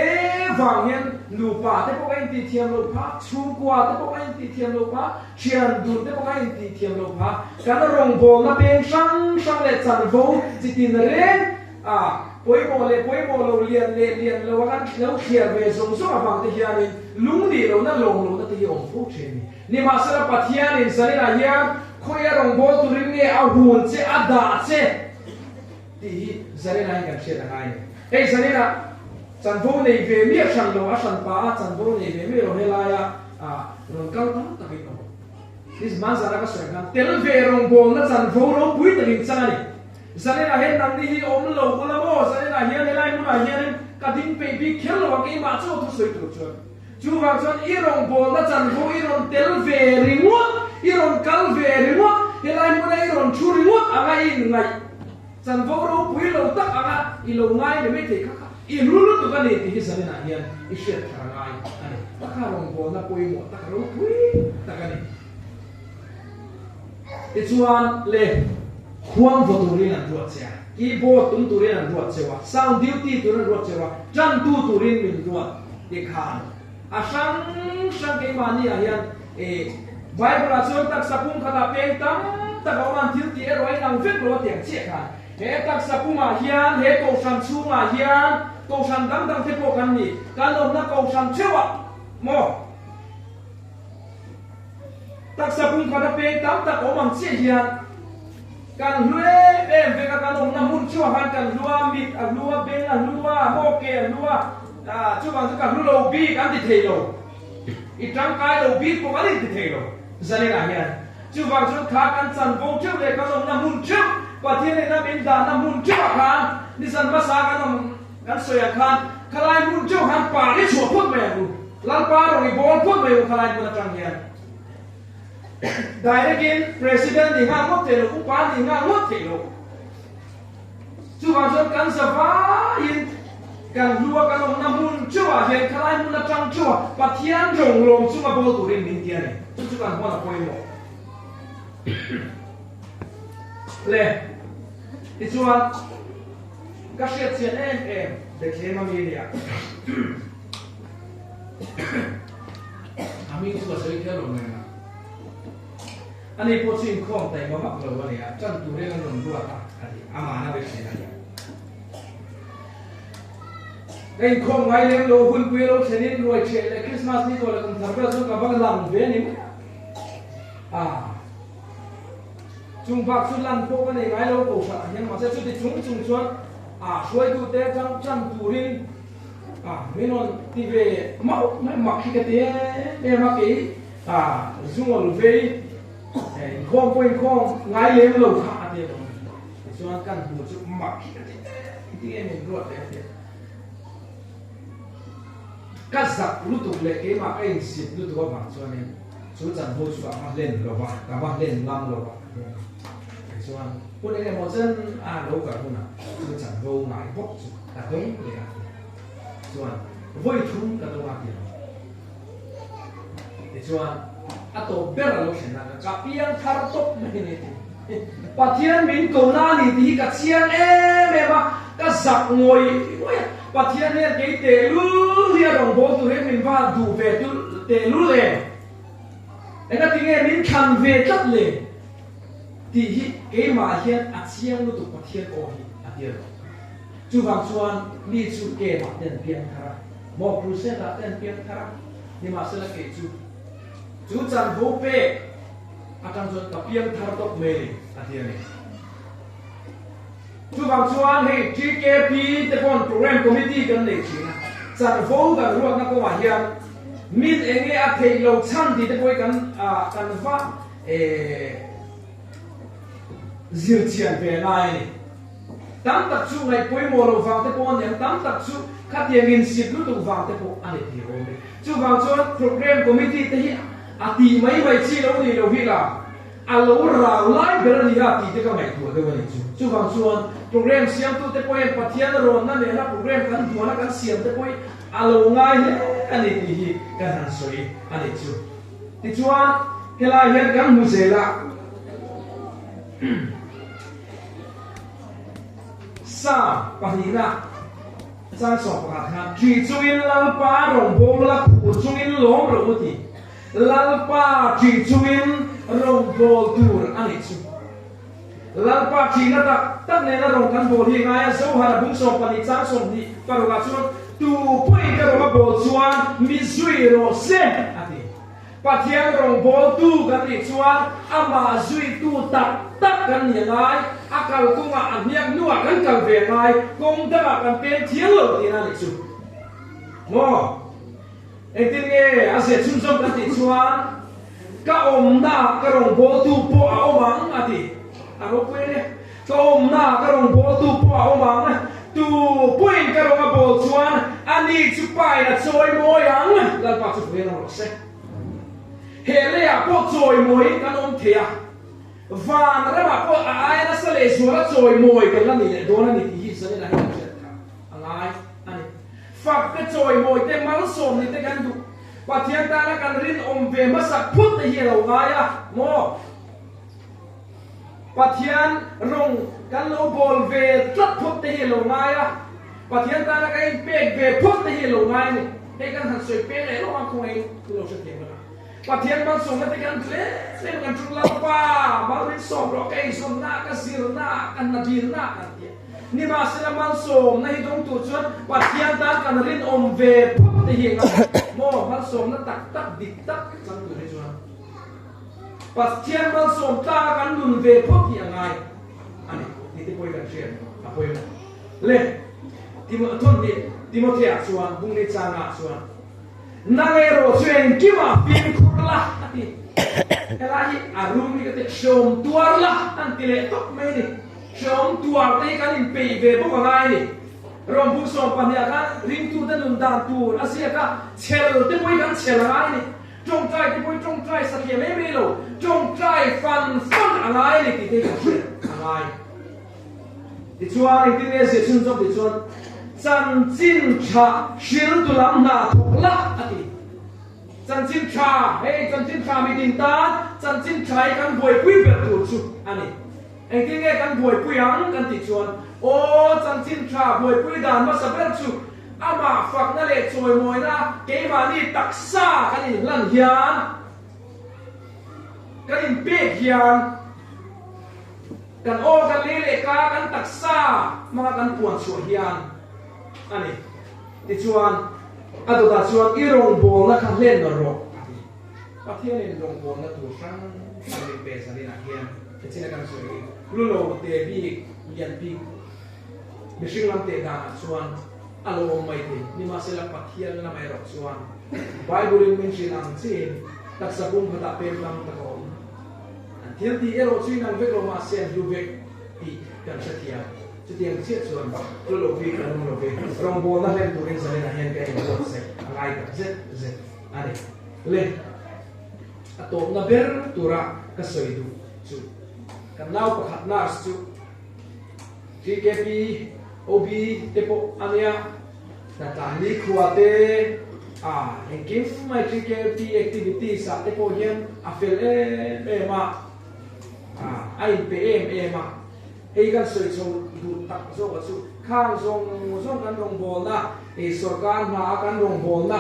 vang hian nupa te pawh ka intihthiam loh phah, chhungkua te pawh ka intihthiam loh phah, thian dun te pawh ka intihthiam loh phah, kan rawngbawlna peng hrang hrang leh chanvo chitin reng A, pawimawh leh pawimawh lo, lian leh lian lo a kan lo thliar ve zawng zawng avang te hianin lung nih lohna, lawm lohna te hi a awm fo thin a ni. Nimahsela Pathianin zaninah hian khawia rawngbâwl turin nge a hun che, a dah che tih hi zaninah hian kan hriat a ngai a ni. Hei zaninah chanvo nei ve miah hran lo, a hran pa a chanvo nei ve miah lo helaia rawn kal tam takin awm. Ni hmanzana ka sawi ang khan tel ve rawngbâwlna chanvo ropui takin chang a ni. Zaninah hian nangni hi awm lo ula maw? Zaninah hian helai hmunah hianin ka ding peih bik kher lo a, keimah chu thusawi tur chuan. Chuvang chuan i rawngbawlna chanvo i rawn tel ve ringawt, i rawn kal ve ringawt, helai hmuna i rawn thu ringawt anga i inngaih chanvo ropui lo tak anga i lo ngai ni maithei kha kha i hlu lutuk a ni tih hi zaninah hian i hriat thar a ngai a ni. Ka kha rawngbawlna pawimawh tak ropui tak a ni. Tichuan le, khuang vaw turin an ruat che a, keyboard tum turin an ruat cheu a, sound duty turin an ruat cheu a, tantu turin min ruat ti khan a hrang hrang keimahni ah hian e Bible ah chuan taksa pum khatah peng tam tak a awm a, an thil tih erawh a inang vek lo a tiang chiah khan he taksa pumah hian he kohhran chhungah hian kohhran dang dang te pawh kan ni, kan awmna kohhran theuhah maw? Taksa pum khat a peng tam tak awm ang chiah hian kan hlu em em vek a, kan awmna hmun chhuah khan kan hlu a, mit a hlu a, beng a hlu a, maw ke a hlu a, chuvang chu ka hlu lo bik an ti thei lo, i tangkai lo bik pawh kan inti thei lo zalenah hian. Chuvang chuan kha kan chanvo theuh leh kan awmna hmun theuh, Pathian ina min dahna hmun theuhah khan nizan hmasa kan awm kan sawi ang khan khalai hmun theuh khan par i chhuah phawt mai ang u. Lalpa rawn i bawl phawt mai u khalai hmun atang hian direct in President ni nghal ngawt thei lo, upa ni nghal ngawt thei lo. Chuvang chuan kan zavaiin kan hlua kan awmna hmun theuhah hian khalai hmun atang theuha Pathian rawn lawm chunga bawl turin min ti a ni. Chu chu kan hmuan a pawimawh. Le, tichuan ka hriatchian em em Bethlehem a mi nia. A hming chu ka sawi kher lo mai a. Ani pawh chu inkhawm taima vak lo a ni a, ṭan turin an rawn ruat a, a ti. Amah na be thin a ni. Ka inkhawm ngai lem lo, hunpui a lo thlenin ruai ṭheh leh Krismas ni tawh leh kum thar vel chuan ka va lang ve a ni mai a. Chung bak chu lan pawh ka nei ngai lo kohhranah hian, mahse chuti chung chung chuan a hruaitute ṭang ṭan turin A, min rawn ti ve mauh mai mak hi ka ti em em a, kei a zungawl vei inkhawm pawh inkhawm ngai lem lo kha a ti a tichuan kan hmu chu mak hi ka ti em ti em in ruat leh a ti a. Ka zak lutuk leh keimah ka insit lutuk avang chuanin chu chanvo chu ka va hlen lo va, ka va hlen ngam lo va a ti a. Tichuan, hun eng emaw chen a lo kal hunah chu chanvo ngai bawk chu ka dawng leh a ti. Chuan, vawi thum ka dawng a ti lo. Tichuan, a tawp ber a lo thlen a, ka piang thar tawp mai a ni ti. Pathian min ko na a ni tih hi ka chiang em em a, ka zak ngawih ngawih a. Pathian hian kei tehlul hi a rawn bawl tur hian min va duh ve tehlul em? Engatinge min thlan ve tlat le? Tih hi keimah hian a chiang lutuk Pathian aw hi a tir lo. Chuvang chuan mi chu kemah te an piang thar a, maw crusade ah te an piang thar a, nimahsela kei chu chu chanvo pek atang chuan ka piang thar tawp mai ni a ti a ni. Chuvang chuan hei TKP te pawn program committee kan nei thin a, chanvo kan ruatna kawngah hian min enge a theih lo chhan tih te pawh hi kan kan va Zirchian ve ngai a ni. Tam tak chu ngaih pawimawh loh vang te pawh a ni ang, tam tak chu khatiang insit lutuk vang te pawh a ni thei awm e. Chuvang chuan Programme Committee te hi a tih mai mai chi lo ni lo hi la, a lo rau lai ber a ni a tih te ka ngaihtuah deuh a ni chu. Chuvang chuan Programme siamtu te pawhin Pathian rawnna nena Programme kan duana kan siam te pawh hi a lo ngai hle a ni tih hi kan han sawi a ni chu. Tichuan, helai hian kan hmu zel a, Psalm pahnihna chang 11 khan, Ṭih chungin Lalpa rawngbâwl la, khur chungin lawm rawh u ti. Lalpa ṭih chungin rawngbâwl tur a nih chu. Lalpa ṭihna tak tak nena rawn kan bawl hi ngai a, Zohara bung 12 chang 26 ah chuan, Tu pawhin ka rawng a bawl chuan mi zui rawh se, a ti. Pathian rawng bawltu kan nih chuan amah zuitu tak tak kan ni a ngai, a kal kawngah a hniak hnuah kan kal ve a ngai, kawng dangah kan peng thiang lo tihna a nih chu. Maw? Engtin nge a zia chhunzawm kan tih chuan, Ka awmnaah ka rawngbawltu pawh a awm ang, a ti. A ropui a nia. Ka awmnaah ka rawngbawltu pawh a awm ang. Tu pawhin ka rawng a bawl chuan ani chu pain a chawi mawi ang. Lalpa chu vawiin awm rawh se. He leiah pawh chawi mawiin kan awm thei a, van ramah pawh a aia nasa leh zuala chawi mawi kan la ni leh dawn a ni tih hi Zanina hian a hriat kha a ngai a ni. Fak te chawimawi te malsawm ni te kan duh. Pathian tana kan rinawm ve hmasak phut te hi a lo ngai a maw? Pathian rawng kan lo bawl ve tlat phut te hi a lo ngai a, Pathian tana kan inpek ve phut te hi a lo ngai a ni. Hei kan han sawi peng leh lawk ang khawngaih in lo hrethiam vek a. Pathian malsawmna te kan duh em em kan ṭung Lalpa malrinsawm rawh ka eizawnna, ka zirna, ka hnadilna kan ti a. Nimahsela malsawmna hi dawng tur chuan Pathian tan kan rinawm ve phawt te hi eng a maw? Malsawmna tak tak dik tak chang tur hi chuan Pathian malsawm tlaka kan nun ve phawt hi a ngai a ni tih te pawh hi kan hriat a pawimawh. Le Thawn hi Timothea chuan Bungni changah chuan Nang erawh chu engkimah fimkhur la a ti. Helai hi a rum hi ka ti hreawm tuar la an ti leh tawp mai a ni. Hreawm tuar te hi kan inpeih ve bawk a ngai a ni. Rawng 12 ah khan ringtute nun dan tur a ziak a, chhel te pawh hi kan chhel a ngai a ni. Tawngtai te pawh hi tawngtai satliah mai mai lo, tawngtai fan fan a ngai a ni tih te hi kan hriat a ngai. Tichuan, engtin nge zir chhunzawm tih chuan, Chanchin tha hriltu lam hna thawk la a ti. Chanchin tha, hei chanchin tha mi din tan chanchin tha hi kan buaipui ber tur chu a ni. Engtin nge kan buaipui ang kan tih chuan, aw chanchin tha buaipui dan hmasa ber chu amah fakna leh chawimawina keimahni taksa kan inhlan hian, kan inpek hian, Kan aw, kan lei leh ka, kan taksa hmanga kan puan chhuah hian a ni. Tichuan, a dawtah chuan i rawngbawlna kha hlen nawr rawh a ti. Pathianin rawngbawlna tur hrang hrang min pe zaninah hian hechina kan sawi hi lu lo te bik, lian bik, mihring lam teh danah chuan a lo awm mai thei. Nimahsela Pathian lam erawh chuan Bible-in min hrilh ang chiin taksa pum khatah pem tam tak a awm. An thil tih erawh chu inang vek lo mahse an hlu vek tih kan hrethiam. Chutiang chiah chuan hlu lo hi kan awm lo ve. Rawngbawlna hlen turin zalenah hian ka inbuatsaih a ngai tak zet zet a ni. Le, a tawpna ber tura ka sawi duh chu. Kan nau pakhat nurse chu TKP, OB te pawh a nia, Hnatlan nikhua te a engkim mai TKP activities ah te pawh hian a fel em em a, a inpe em em a. Hei kan sawi chho duh tak zawk a chu khang zawng zawng kan rawngbawlna, sorkar hna a kan rawngbawlna,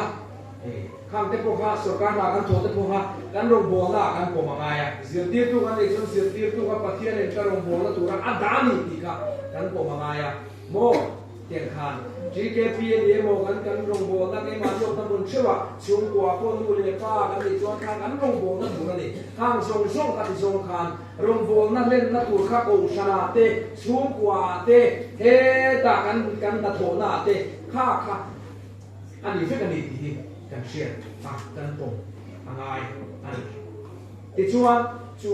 Khang te pawh kha sorkar hna kan thawh te pawh kha kan rawngbawlna ah kan pawm a ngai a, zirtirtu kan neih chuan zirtirtu kha Pathian in ka rawngbawlna tura a dah a ni tih kha kan pawm a ngai a maw? Tiang khan GKP a ni emaw kan kan rawngbawlna keimah zawk na hmun theuh ah chhungkua pawh nu leh pa kan neih chuan khan kan rawngbawlna tur a ni. Khang zawng zawng ka ti zawng khan rawngbawlna hlenna tur kha kohhran ah te chhungkua ah te hetah kan kan hnathawhna ah te kha kha A ni vek a ni tih hi kan hriat a, kan pawm a ngai a ni. Tichuan, chu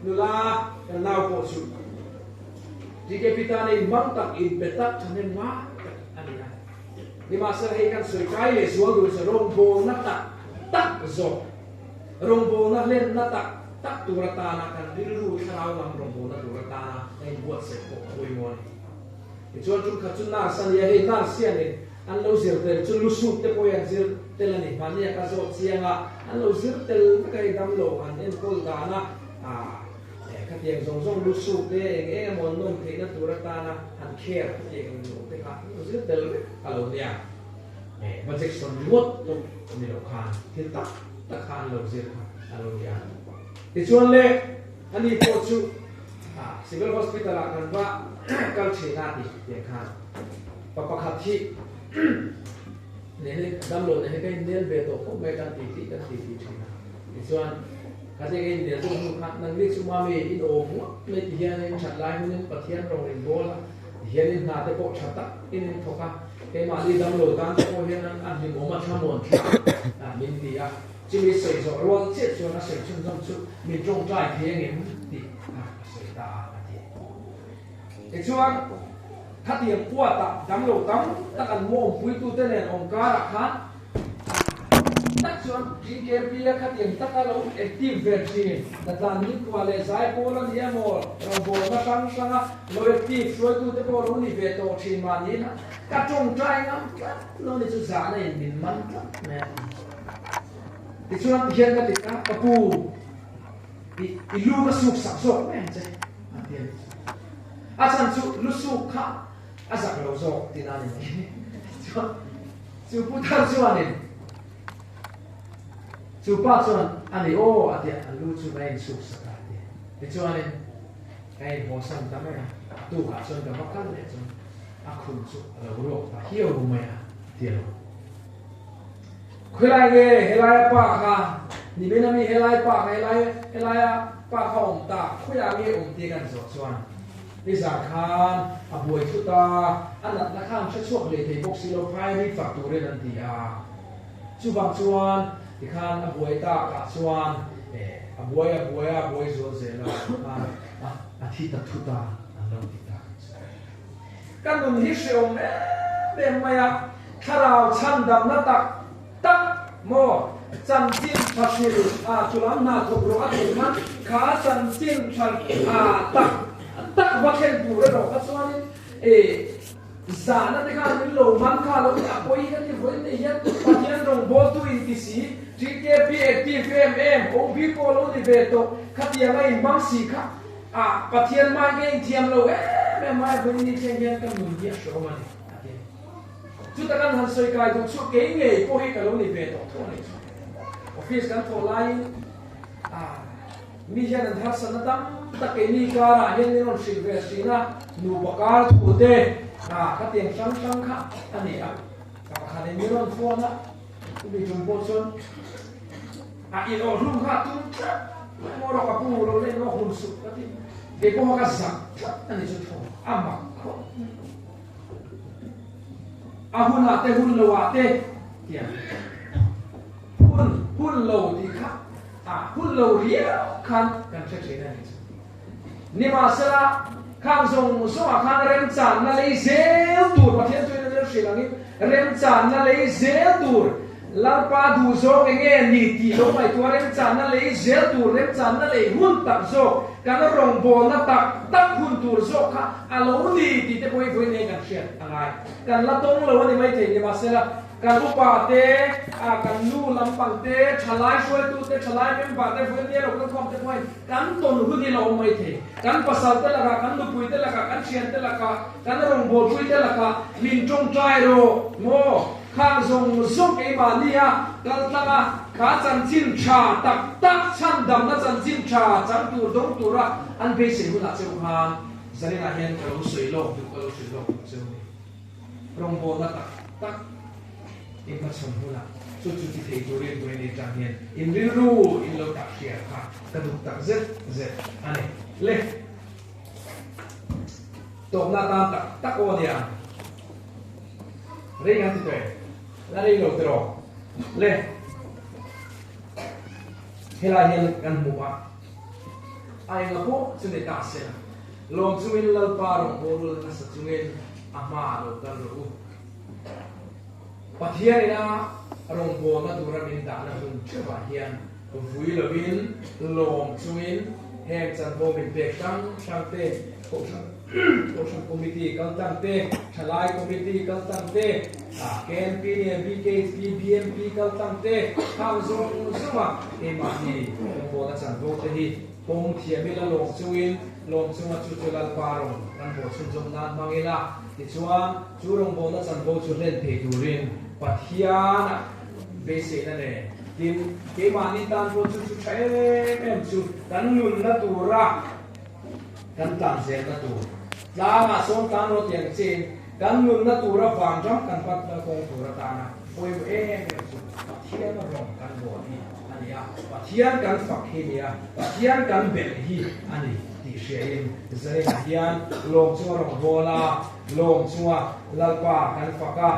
nula kan nau pawh chu TKP tana inhmang tak, inpe tak, thahnem ngai tak a ni a. Nimahsela hei kan sawi kai leh zual duh chu rawngbawlna tak tak zawk, rawngbawlna hlenna tak tak tur atana kan rilru thlarau lam rawngbawlna tur atana kan inbuatsaih pawh a pawimawh a ni. Tichuan, ṭumkhat chu nurse a ni a, hei nurse hianin An lo zir tel chu lusuk te pawh hi an zir tel a ni. Mahni a ka zawt chiang a, an lo zir tel vek a hei damlo an enkawl dan a, ah khatiang zawng zawng lusuk te eng eng emaw an nawm theihna tur atana han care khatiang eng lo te kha an lo zir tel vek a lo nia. Va Jackson ringawt pawh ni lo khan thil tak tak kha an lo zir kha a lo nia. Tichuan le ani pawh chu Civil Hospital ah kan va kal thin a ti tiang khan. Pa pakhat hi nene damlo nene ka innel ve tawh khawp mai kan ti tih kan ti tih thin a. Tichuan kha te ka innel tawh hnu khan nangni chu mami in awm ngawt mai ti hian in that lai hunin Pathian rawng in bawl a, ti hian in hna te pawh tha tak in in thawk a, keimahni damlo tan te pawh hian a hlimawm a thlamuan thlak a min ti a. Chumi sawi zawh rual chiah chuan a sawi chhunzawm chu min tawngtai thei angem tih kha a sawi ta a a ti. Tichuan, khatiang puatah damlo tam tak an mu awmpuitute nen awm karah khan tak chuan GKP-a khatiang taka lo active ve thin, Natlan Nikhua leh Zaipawl a ni emaw, rawngbawlna hrang hranga lo active hruaitute pawh lo ni ve tawh thin mahni in ka tawngtai ngam tlat lo ni chu zahna in min man tlat mai a ti. Tichuan tihian ka ti ta, Ka pu, i lu ka suk sak zawk mai ang che. A ti a ni. A chhan chu lu suk kha a zak lo zawk tih nan in ti. Chuan chu pu thar chuanin chu pa chuan a ni aw a ti a, a lu chu ka insuk sak a a ti. Tichuanin ka inhawsan ta mai a, a tukah chuan ka va kal leh chuan a khum chu a lo ruak ta hiau mai a, a ti lo. Khawilai nge helaia pa kha nimin ami helai pa kha helai helaia pa kha awm ta khawiah nge awm tih kan zawh chuan nizan khan a buai thut a, a natna khan hre chhuak leh thei bawk si lo phai ri fak turin an ti a, chuvang chuan tikhan a buai tak ah chuan a buai a buai a buai zual zel a khan a thi ta thut a an lo ti ta. Ka nun hi hreawm em em mai a, thlarau chhandamna tak tak maw chanchin tha hril a chulam hna thawk rawh a tih khan kha chanchin tha tak tak va thlen tur erawh kha chuanin e zahna te khan min lo man kha lo ni a pawi ka ti vawi nei hian Pathian rawngbawltu inti si TKP active em em OB pawh lo ni ve tawh khatianga inhmang si kha A, Pathian mai nge inthiam lo em em mai vawiin ni thleng hian ka nun hi a hreawm a ni, a ti. Chuta kan han sawi kai duh chu kei ngei pawh hi ka lo ni ve tawh tho a ni chu. Office kan thawh laiin a, mi hian an harsatna tam tak keini karah hian min rawn hrilh ve thin a, nupa kar thu te, a, ka tiang hrang hrang kha a ni a. Ka pakhatin min rawn phone a, chumi tum pawh chuan A in awh hlum kha a tum tlat mai maw rawh ka pu lo leh maw hun suh ka ti kei pawh ka zak tlat a ni chu thaw a mak khawp mai a hun ah te hun lo ah te tiang hun hun lo tih kha a hun lo riau khan kan hre thin a ni chu nimahsela khang zawng zawng ah khan remchanna lei zel tur Pathian chuan a hrilh angin remchanna lei zel tur. Lalpa duhzawng enge ni tih lo ngaihtuah remchanna lei zel tur, remchanna lei hun tak zawk, kan rawngbawlna tak tak hun tur zawk kha a lo ni tih te pawh hi vawiin kan hriat a ngai. Kan la tawng lo a ni maithei nimahsela kan upa te, kan nu lampang te, thalai hruaitu te, thalai member te vawiin nia lo kalkhawm te pawhin kan tawn hun hi la awm maithei. Kan pasal te lakah, kan nupui te lakah, kan thian te lakah, kan rawngbawlpui te lakah min tawngtai rawh maw? Khang zawng zawng keimahni a kal tlang a, kha chanchin tha tak tak chhandamna chanchin tha chang tur dawng tura an beisei hunah cheu khan zaninah hian ka lo sawi lawk duh, ka lo hrilh lawk duh cheu a ni. Rawngbawlna tak tak in hmachhawn hunah chu chu ti thei turin Granny atang hian in rilru in lo tak hria kha ka duh tak zet zet a ni. Le! Tawpna atan tak tak aw nia. Rei kan ti tawh. La rei lo tiraw. Le. Helai hian kan hmu a. A enga pawh chu ni ta se la. Lawm chungin Lalpa rawngbawlul nasa chungin a hma ah lo kal rawh u. Pathian ina rawngbawlna tura min dahna hun theuhah hian vui lovin lawm chungin heng chanvo min pek hrang hrang te, kohhran kohhran committee kal tlang te, thalai committee kal tlang te, KNP nge BKHP, BMP kal tlang te, khang zawng zawnga keimahni rawngbawlna chanvo te hi pawm thiam ila lawm chungin lawm chunga chu chu Lalpa rawn kan bawh chhunzawm nan hmang ila tichuan Chu rawngbawlna chanvo chu hlen thei turin Pathiana beiseina nen, tin, keimahni tan pawh chu chu tha em em chu kan nunna tura kan tlan zelna tur tlangah sawn tlan rawh tih ang chiin kan nunna tura vanram kan pan kawng tur atana pawimawh em em chu Pathian rawng kan bawl hi a ni a, Pathian kan fak hi a ni a, Pathian kan belh hi a ni tih hriain Zaninah hian lawm chunga rawngbawla Lawm chunga Lalpa kan fak a,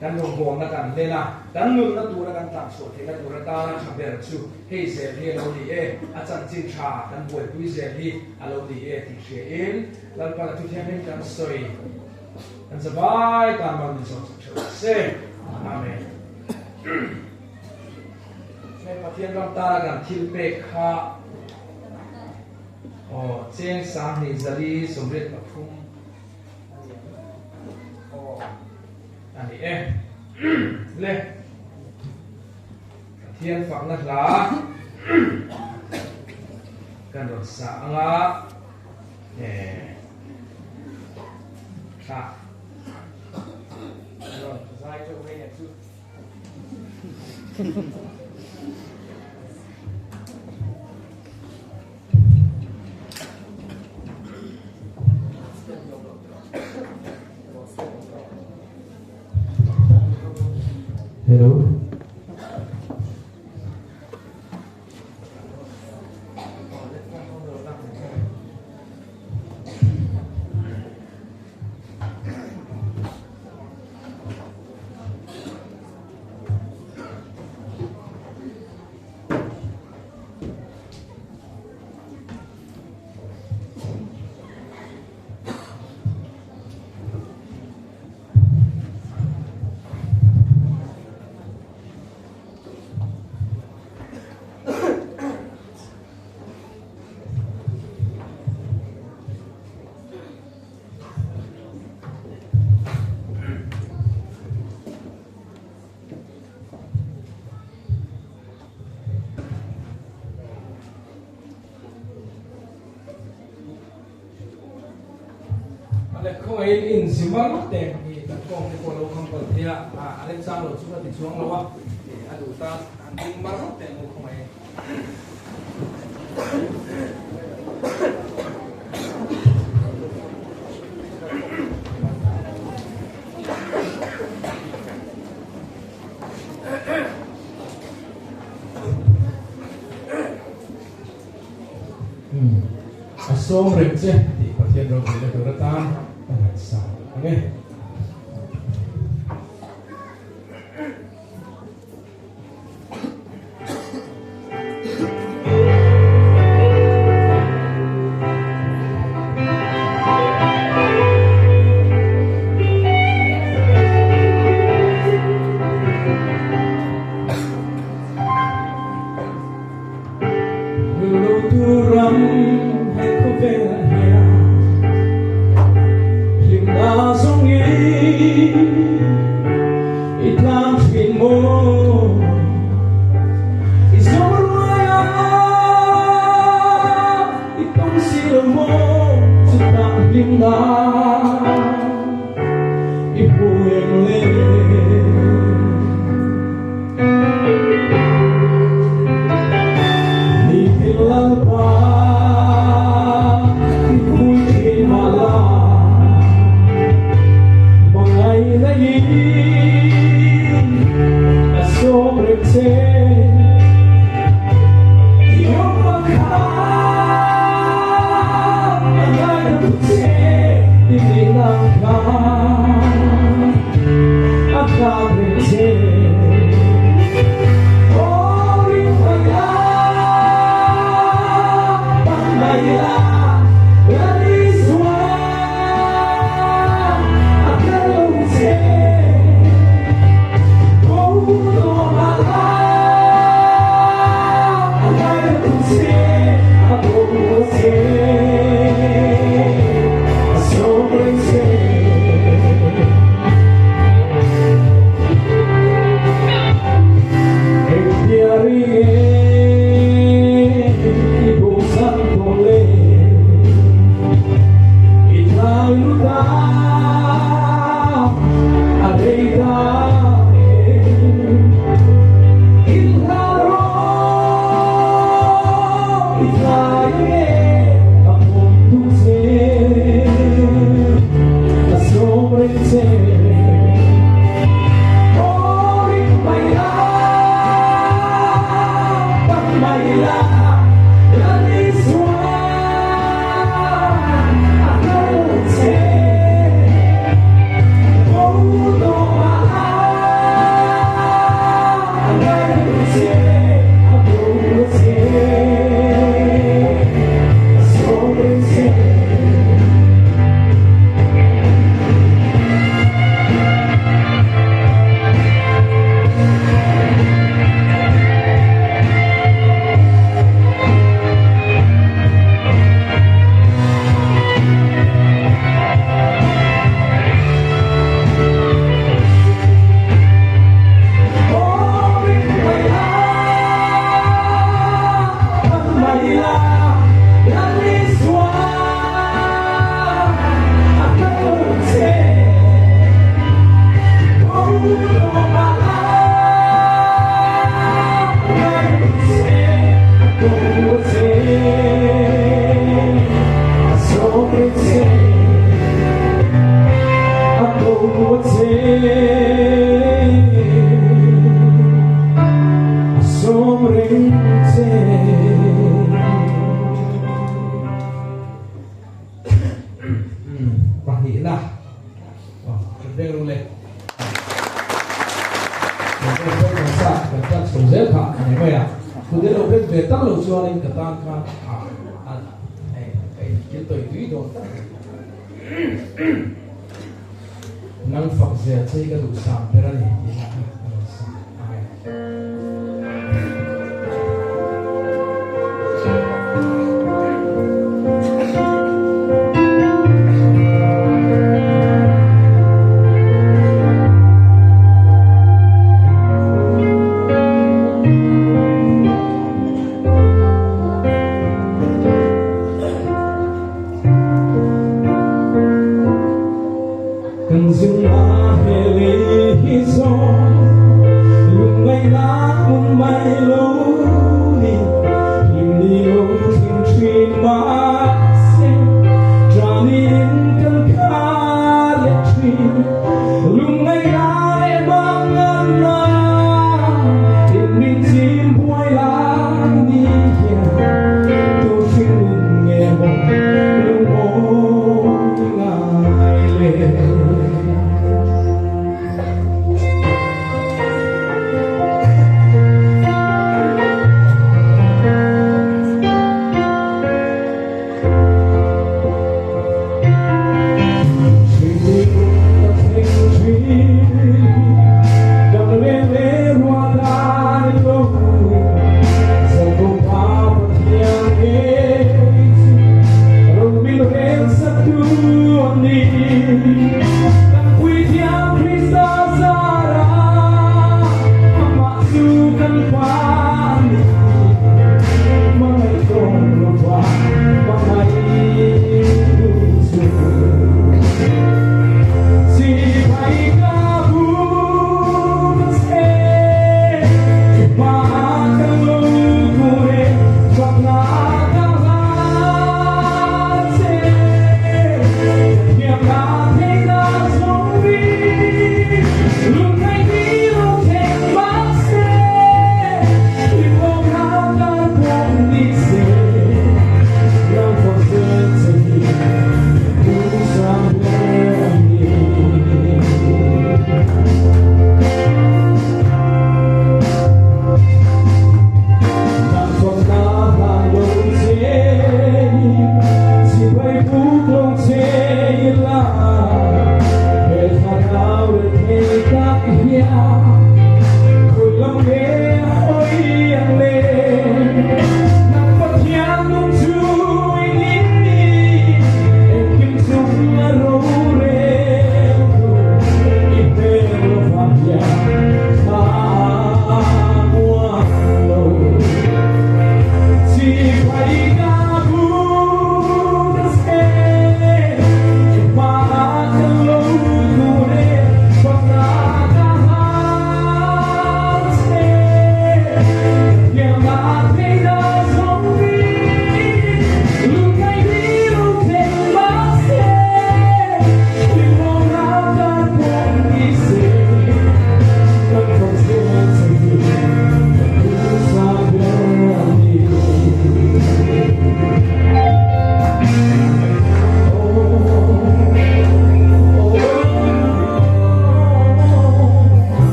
kan rawngbawlna kan hlen a, kan nunna tura kan tlanchhuah theihna tur atana tha ber chu hei zel hi a lo ni e, a chanchin tha kan buaipui zel hi a lo ni e tih hriain Lalpa na thuthianghlim kan sawi kan zavai tan mal min zawng chak theuh ta se. Amen. Heng Pathian ram tana kan thil pek kha aw cheng 2383 A ni e. Le. Pathian fakna hla kan rawn sa anga eh tha rawn zai teuh mai nen chu. Hello. Ale khawiin in zimar ngawt te hi kan kawng te pawh lo kham pal thei a, a remchang lo chu ka ti chuang lo a, a duh tan han ding mar ngawt teh ang u khawngaih. A sawm reng che tih Pathian ropuina tur atan ka ngaihsang ang e. Pahnihna kan veng ru le kan tan chho zel kha a ni mai a kut ilo bet ve tak lo chuanin ka tan khan a hei ka inkil tawih tui dawn tak nang fak zel che hi ka duhsam ber a ni tih lah kha a rawn sa Amen. Kan zirna he lei hi zawng lungngaihna hmun mai lo ni hlim ni lo thleng thin mahse ṭanin kan kha leh thin lungngaihna leh manganna in min chim buai lai ni hian tu hringnun nge maw lungawi ngai le.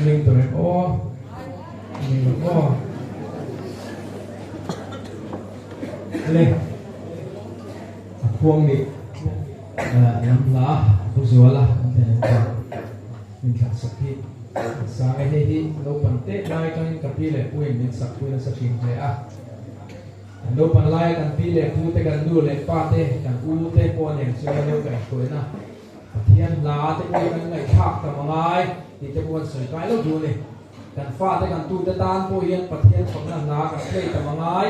Ning tawh reng aw. Ning lo aw. Le. A khuang nih lam hla pu zuala an thlen an chuan min thlah sak hi sang e hei hi naupang te lai atangin ka pi leh pu in min sak pui nasa thin hle a. Kan naupan laia kan pi leh pu te kan nu leh pa te kan u te pawh nen chuan lo kaihhruaina Pathian hla te pawh hi kan ngaihthlak tam a ngai tih te pawh kan sawi kai lo duh a ni. Kan fate kan tute tan pawh hian Pathian fakna hla kan play tam a ngai,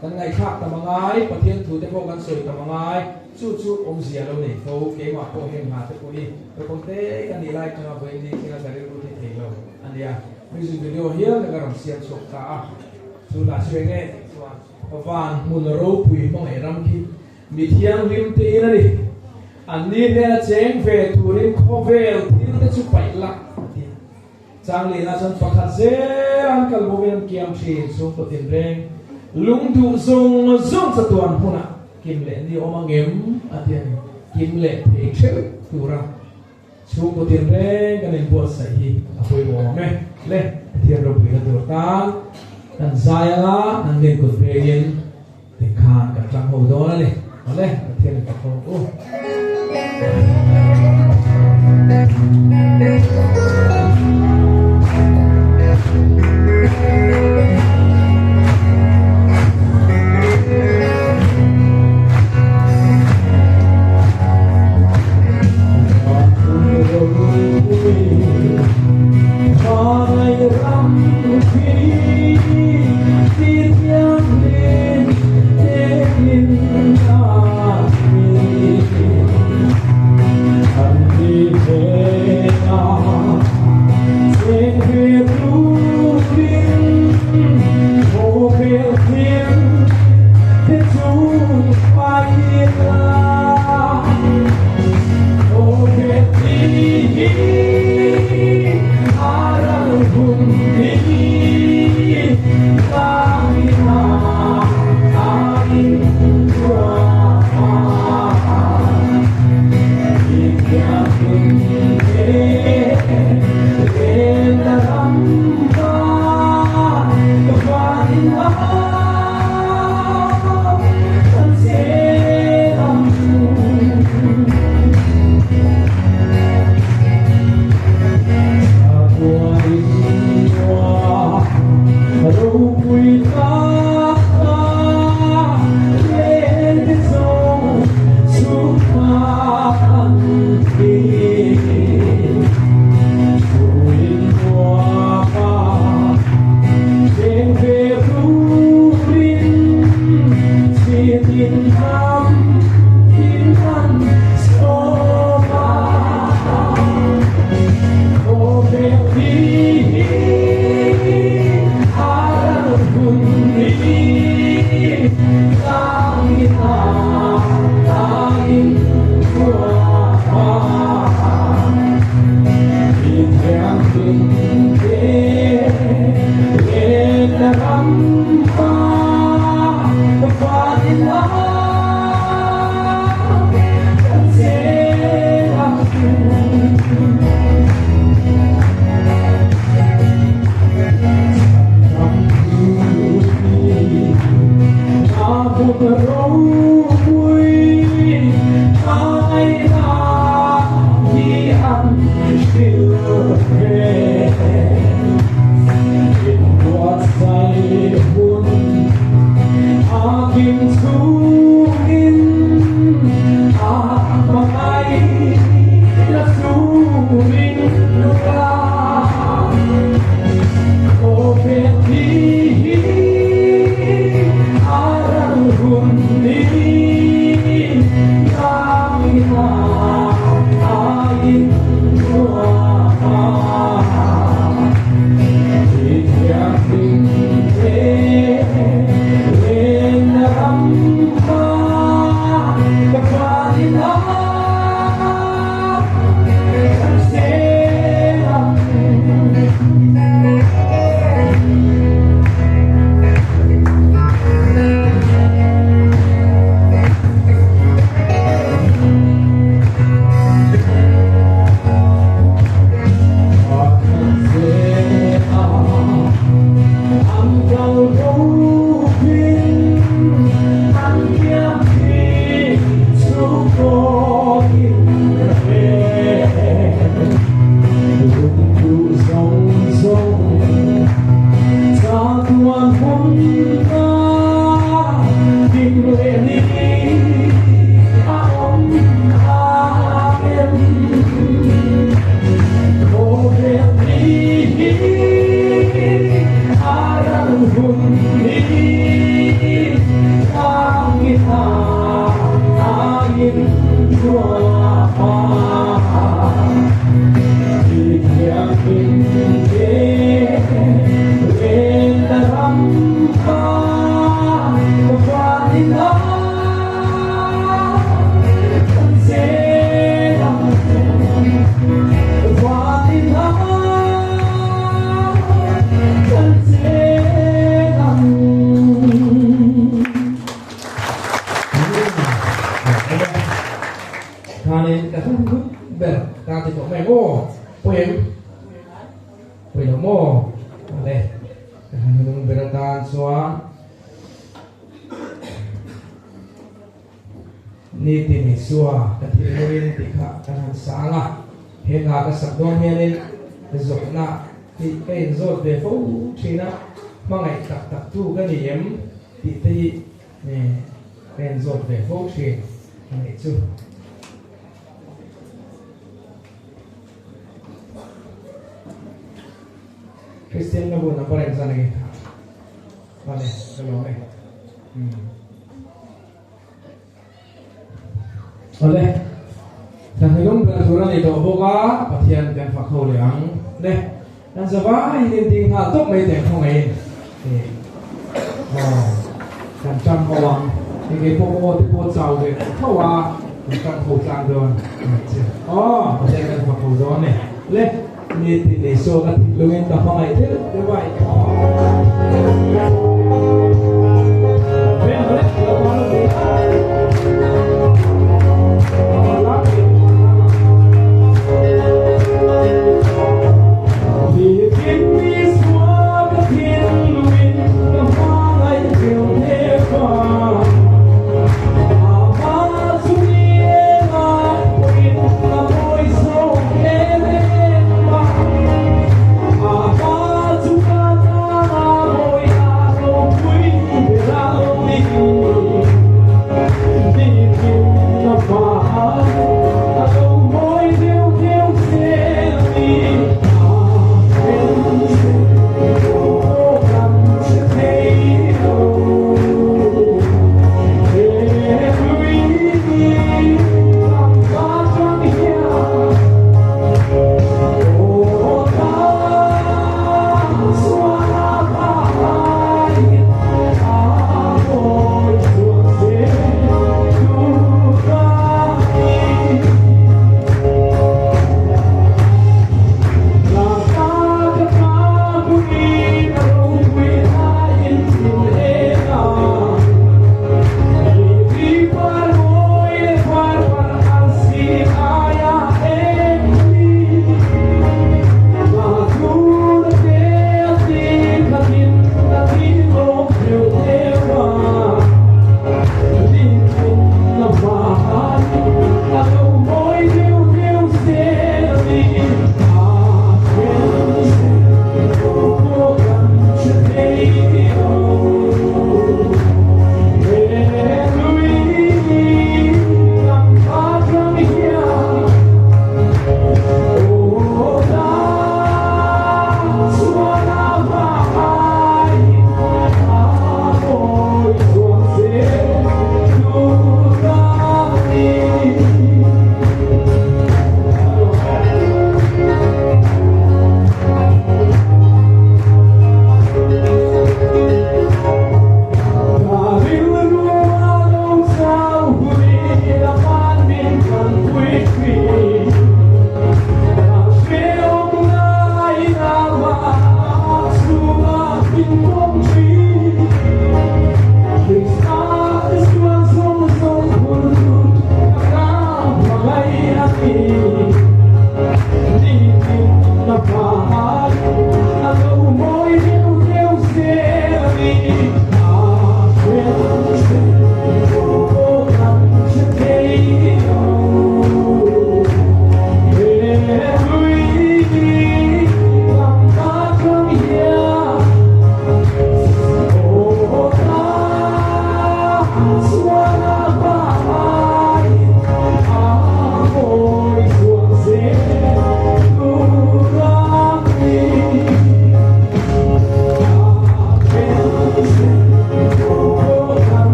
kan ngaihthlak tam a ngai, Pathian thu te pawh kan sawi tam a ngai. Chu chu awmzia lo nei fo, keimah pawh heng hla te pawh hi naupang te ka nih lai atanga vawiin ni thlenga ka rilru thi thei lo a nia. Music video hial ka rawn siam chhuak ta a, chu lah chu eng nge tih chuan van hmun ropui hmangaih ram khi Mi thianghlim te in a ni. An ni hnena cheng ve turin khawvel thil te chu paih lak a ti. Changlina chuan pakhat zel an kal bawkin an kiam thin chhungkaw tinreng lung duh zawng zawng chatuan hmunah kim leh ni awm angem a ti a ni. Kim leh thei theuh tura chhungkaw tinreng kan inbuatsaih hi a pawimawh awm e. Le Pathian ropuina tur tan kan zai anga nan nen kut vengin Tikhan kan tlang ho dawn a ni. Awle, Pathian in fak ho u. Khanin ka hlu hlu ber ta ti tawh mai maw? Pawi em? Pawi lo maw? Ale, ka hlu hnung ber atan chuan Ni tin Isua ka thinlungin tih kha kan han sang a, he hna ka sak dawn hianin zawhna tih ka inzawt ve fo thin a, hmangaih tak tak tu ka ni em tih te hi ka inzawt ve fo thin a nih chu. Kristian na bu number engzat nge kha? Vale, ka lawm e. Awle, kan hlum ber tur a ni tawh bawk a, Pathian kan fak ho leh ang. Le, kan zavai in ding nghal tawp mai teh khawngaihin. Aw, kan tang ho ang. Enge pawh aw te pawh chau ve tho a, kan tang ho tlang dawn. Aw, Pathian kan fak ho dawn e. Le, ni tin Isua ka thinlungin ka hmangaih thil te vai.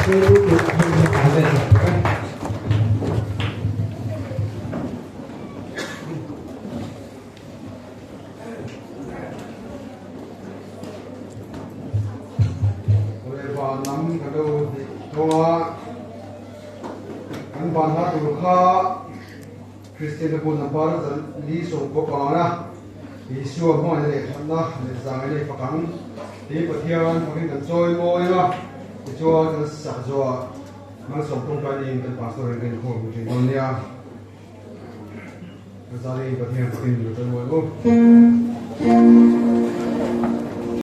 Pastor lutuk hei hi a let lo e. Awle van lam kan lo hnih tho a, kan van hla tur kha Kristian te pawh number zan li sawm khawp ang a, Isua hmangaihna leh thatna leh zangaihna i fak ang tiin Pathian fakin kan chawi mawi ang a, tichuan kan sak zawhah malsawm tawngtai niin kan pastor in kan inkhawm thin dawn nia. Kan zari Pathian fakin kan chawi mawi ang u.